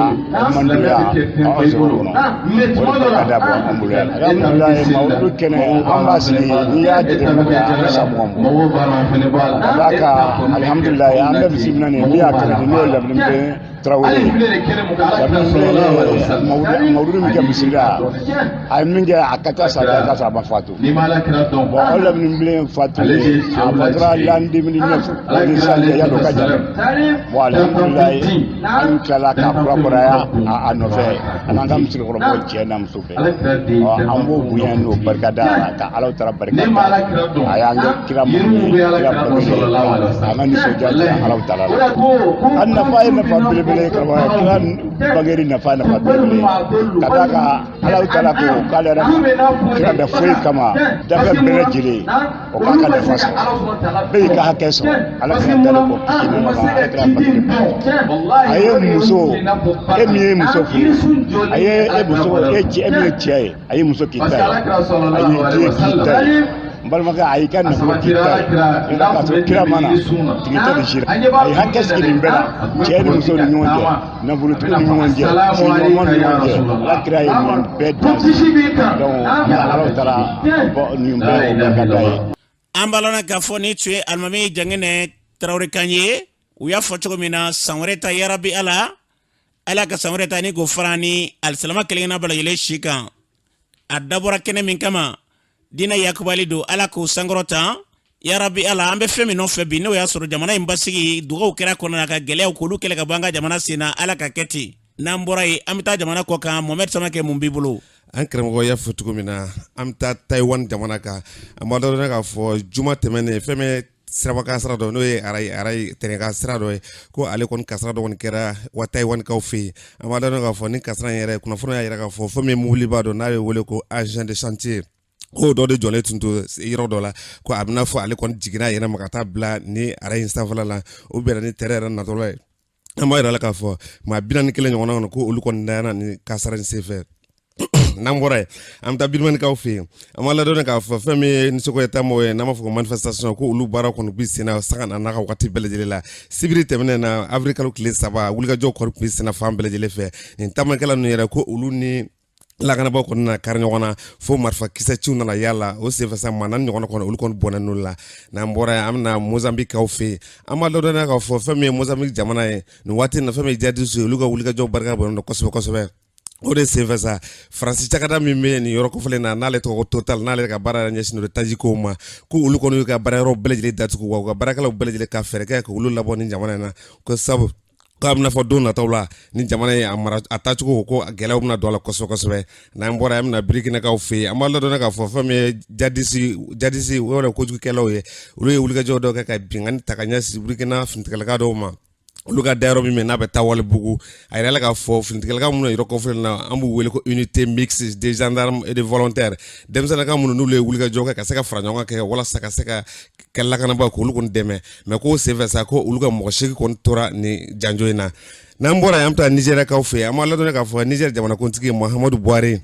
Speaker 16: mandoya anw sɔrɔ o kɔnɔ, o de barikada bɔ an bolo yan. Alihamudulilayi, mawuludu kɛnɛ an b'a sigi, n'i y'a jateminɛ kɛ, a bɛ san 20 bɔ. Ka d'a kan, alihamudulilayi, an bɛ bisimila nin min y'a kɛnɛ di, n'o ye Lamini Bilen Tarawele ye. Lamini Bilen ye mawuludu min kɛ misiri la, a ye min kɛ, a ka ca san 10 ka sɔrɔ a ma fatu. Bon, o Lamini Bilen fatulen, a fatura l'an 2009, o ni sisan cɛ, yadɔ ka jan. Bon, alihamudulilayi, an tilala k'a kurakuraya a nɔfɛ, a n'an ka misirikɔrɔmɔgɔ cɛ n'a muso bɛɛ. Ɔ, an b'o bonya n'o barika da ka Ala taala barika da. A y'an kɛ kira mun ye, kira bangelen, an ka nisɔndiya jira Ala taala la. A nafa ye nafa belebele ye, karamɔgɔ. Kira bangeli nafa ye nafa belebele ye, ka d'a kan Ala taala ko k'ale yɛrɛ ma kira da foyi kama dafɛn bɛɛ lajɛlen o k'a ka nafa sɔrɔ, bɛɛ y'i ka hakɛ sɔrɔ. Ala kira dalen kɔ, kisi ni nɛɛma, Ala kira bangeli, a ye muso, e min ye muso furu, a ye e muso, e cɛ, e min ye cɛ ye, a ye muso k'i ta ye, a ye den k'i ta ye, n balimakɛ, a y'i ka nafolo k'i ta ye. I ka sɔrɔ kira ma na, tigi tɛ nin si la. A ye hakɛ sigi nin bɛɛ la, cɛ ni muso ni ɲɔgɔn cɛ, nafolotigiw ni ɲɔgɔn cɛ, sigiɲɔgɔnmaw ni ɲɔgɔn cɛ. Ala kira ye nin bɛɛ dan sigi. Donc an bɛ Ala taala bɔ nin bɛɛ o barika da ye.
Speaker 2: An b'a lɔn k'a fɔ nin tun ye Alimami Jangɛnɛ Tarawele kan ye. U y'a fɔ cogo min na, san wɛrɛ ta, yarabi Ala, Ala ka san wɛrɛ ta ni k'o fara ni alisilama kelenkelenna bɛɛ lajɛlen si kan. A dabɔra kɛnɛ min kama, diinɛ yakubali don, Ala k'o sankɔrɔta, yarabi Ala. An bɛ fɛn min nɔfɛ bi, n'o y'a sɔrɔ jamana in basigi, dugaw kɛra kɔnɔ na, ka gɛlɛyaw k'olu kɛlɛ ka bɔ an ka jamana sen na, Ala ka kɛ ten. N'an bɔra yen, an bɛ taa jamana kɔ kan. Mohamɛd Samakɛ, mun b'i bolo?
Speaker 17: An karamɔgɔ y'a fɔ cogo min na, an bɛ taa Tayiwani jamana kan. An b'a dɔn k'a fɔ juma tɛmɛnen, fɛn min siraba kasara dɔ, n'o ye arayi tɛrɛn kasara dɔ ye, ko ale kɔni kasara dɔ kɔni kɛra wa Tayiwanikaw fɛ yen. An b'a dɔn k'a fɔ ni kasara in yɛrɛ, kunnafoni y'a jira k'a fɔ fɛn min mobiliba dɔ n'a bɛ wele ko engin de chantier, ko dɔ de jɔlen tun to yɔrɔ dɔ la, ko a bɛna fɔ ale kɔni jiginna a yɛrɛ ma ka taa bila ni arayi in sanfɛla la, o bɛnna ni tɛrɛn yɛrɛ natɔla ye. An b'a yira la k'a fɔ maa 41 ɲɔgɔnna kɔnɔ, ko olu kɔni dayana ni kasara in senfɛ. N'an bɔra yen, an bɛ taa Birimanikaw fɛ yen. An b'a ladɔnniya k'a fɔ fɛn min ye nisɔngoya taamaw ye, n'an b'a fɔ ko manifestation, ko olu baara kɔni bɛ senna sanga n'a ka waati bɛɛ lajɛlen la. Sibiri tɛmɛnen na, avril kalo tile 3, wulikajɔ kɔni tun bɛ senna fan bɛɛ lajɛlen fɛ. Nin taamakɛla ninnu yɛrɛ, ko olu ni lakanabaaw kɔni nana kari ɲɔgɔn na fo marifa kisɛciw nana yala. O senfɛ sa, maa 4 ɲɔgɔnna kɔni, olu kɔni bɔnɛ n'olu la. N'an bɔra yen, an bɛna Mozambique fɛ yen. An b'a ladɔnniya k'a fɔ fɛn min ye Mozambique jamana ye nin waati in na, fɛn min ye jihadistes ye, olu ka wulikajɔ barika bonya don kosɛbɛ kosɛbɛ. O de senfɛ sa, Faransi cakɛda min bɛ nin yɔrɔ kofɔlen na, n'ale tɔgɔ ko Total, n'ale ka baara yɛrɛ ɲɛsinnen don tajikow ma, ko olu kɔni y'u ka baara yɔrɔ bɛɛ lajɛlen datugu, wa u ka baarakɛlaw bɛɛ lajɛlen ka fɛɛrɛ kɛ k'olu labɔ nin jamana in na, ko sabu k'a bɛna fɔ don nataw la, ni jamana ye a mara a taacogo, ko gɛlɛyaw bɛna don a la kosɛbɛ kosɛbɛ. N'an bɔra yen, an bɛna Birikinakaw fɛ yen. An b'a ladɔnniya k'a fɔ fɛn min ye jadisi wala kojugukɛlaw ye, olu ye wulikajɔ dɔw kɛ ka binkanni ta ka ɲɛsin Burukina finitigilaka dɔw ma, olu ka dayɔrɔ min bɛ n'a bɛ Tawalebugu. A yirala k'a fɔ finitigilaka minnu yɔrɔ kɔfɛlen na, an b'u wele ko unité mixte des gendarmes et des volontaires, denmisɛnninka minnu n'olu ye wulikajɔ kɛ ka se ka fara ɲɔgɔn kan kɛ walasa ka se ka kɛ lakanabaa, k'olu kɔni dɛmɛ. Mais k'o senfɛ sa, ko olu ka mɔgɔ 8 kɔni tora nin janjo in na. N'an bɔra yen, an bɛ taa Nizɛriyakaw fɛ yen. An b'a ladɔnniya k'a fɔ Nizɛri jamanakuntigi Muhamadu Buhari,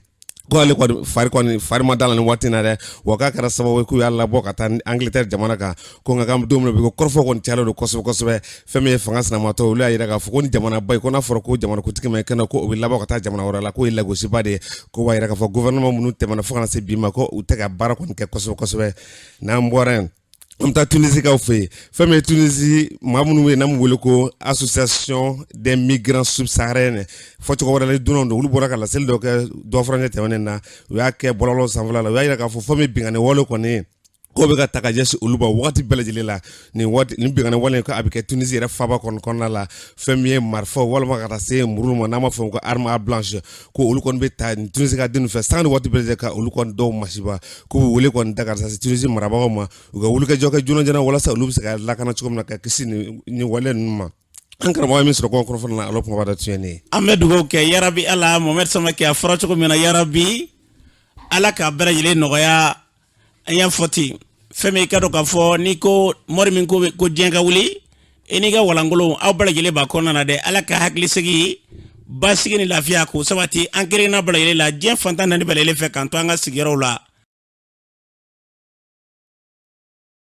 Speaker 17: ko ale kɔni fari kɔni fari ma da la nin waati in na dɛ, wa k'a kɛra sababu ye k'u y'a labɔ ka taa Angleterre jamana kan. Ko nka k'an bɛ don min na bi, ko kɔrɔfɔ kɔni cayalen don kosɛbɛ kosɛbɛ. Fɛn min ye fanga sinamatɔ, olu y'a jira k'a fɔ ko ni jamanaba ye, ko n'a fɔra ko jamanakuntigi ma kɛnɛ, ko o bɛ labɔ ka taa jamana wɛrɛ la, k'o ye lagosiba de ye. Ko b'a jira k'a fɔ gouvernement minnu tɛmɛna fo ka na se bi ma, ko u tɛ ka baara kɔni kɛ kosɛbɛ kosɛbɛ. N'an bɔra yen, an bɛ taa Tunisikaw fɛ yen. Fɛn min ye Tunisi maa minnu bɛ yen n'an b'u wele ko association des migrants subsahariens, fɔcogo wɛrɛ la dunanw don, olu bɔra ka laseli dɔ kɛ dɔ furancɛ tɛmɛnen na. U y'a kɛ bɔlɔlɔ sanfɛla la. U y'a jira k'a fɔ fɛn min binkanni wale kɔni ye, k'o bɛ ka ta ka ɲɛsin olu ma wagati bɛɛ lajɛlen la. Nin waati nin binkanni wale, ko a bɛ kɛ Tunisi yɛrɛ faaba kɔni kɔnɔna la. Fɛn min ye marifaw walima ka taa se muru ma, n'an b'a fɔ ko arme à blanche, ko olu kɔni bɛ ta nin Tunisi ka denw fɛ sanga ni waati bɛɛ lajɛlen, ka olu kɔni dɔw masiba. K'u bɛ wele kɔni da ka taa se Tunisi marabagaw ma, u ka wulikajɔ kɛ joona joona walasa olu bɛ se ka lakana cogo min na, ka kisi nin wale ninnu ma. An karamɔgɔ ye min sɔrɔ kɔngɔ kɔrɔfɔ na, ala kumaba da tiɲɛ ye.
Speaker 2: An bɛ dugawu kɛ, yarabi Ala. Mohamed Samake, a fɔra cogo min na, yarabi Ala k'a bɛɛ lajɛlen nɔgɔya. An y'a fɔ ten, fɛn min i ka dɔn k'a fɔ n'i ko mɔri min ko ko diɲɛ ka wuli, i n'i ka walankolon, aw bɛɛ lajɛlen b'a kɔnɔna na dɛ. Ala ka hakilisigi, basigi ni lafiya k'o sabati an kelenna bɛɛ lajɛlen la diɲɛ fan 14 bɛɛ lajɛlen fɛ, k'an to an ka sigiyɔrɔw la.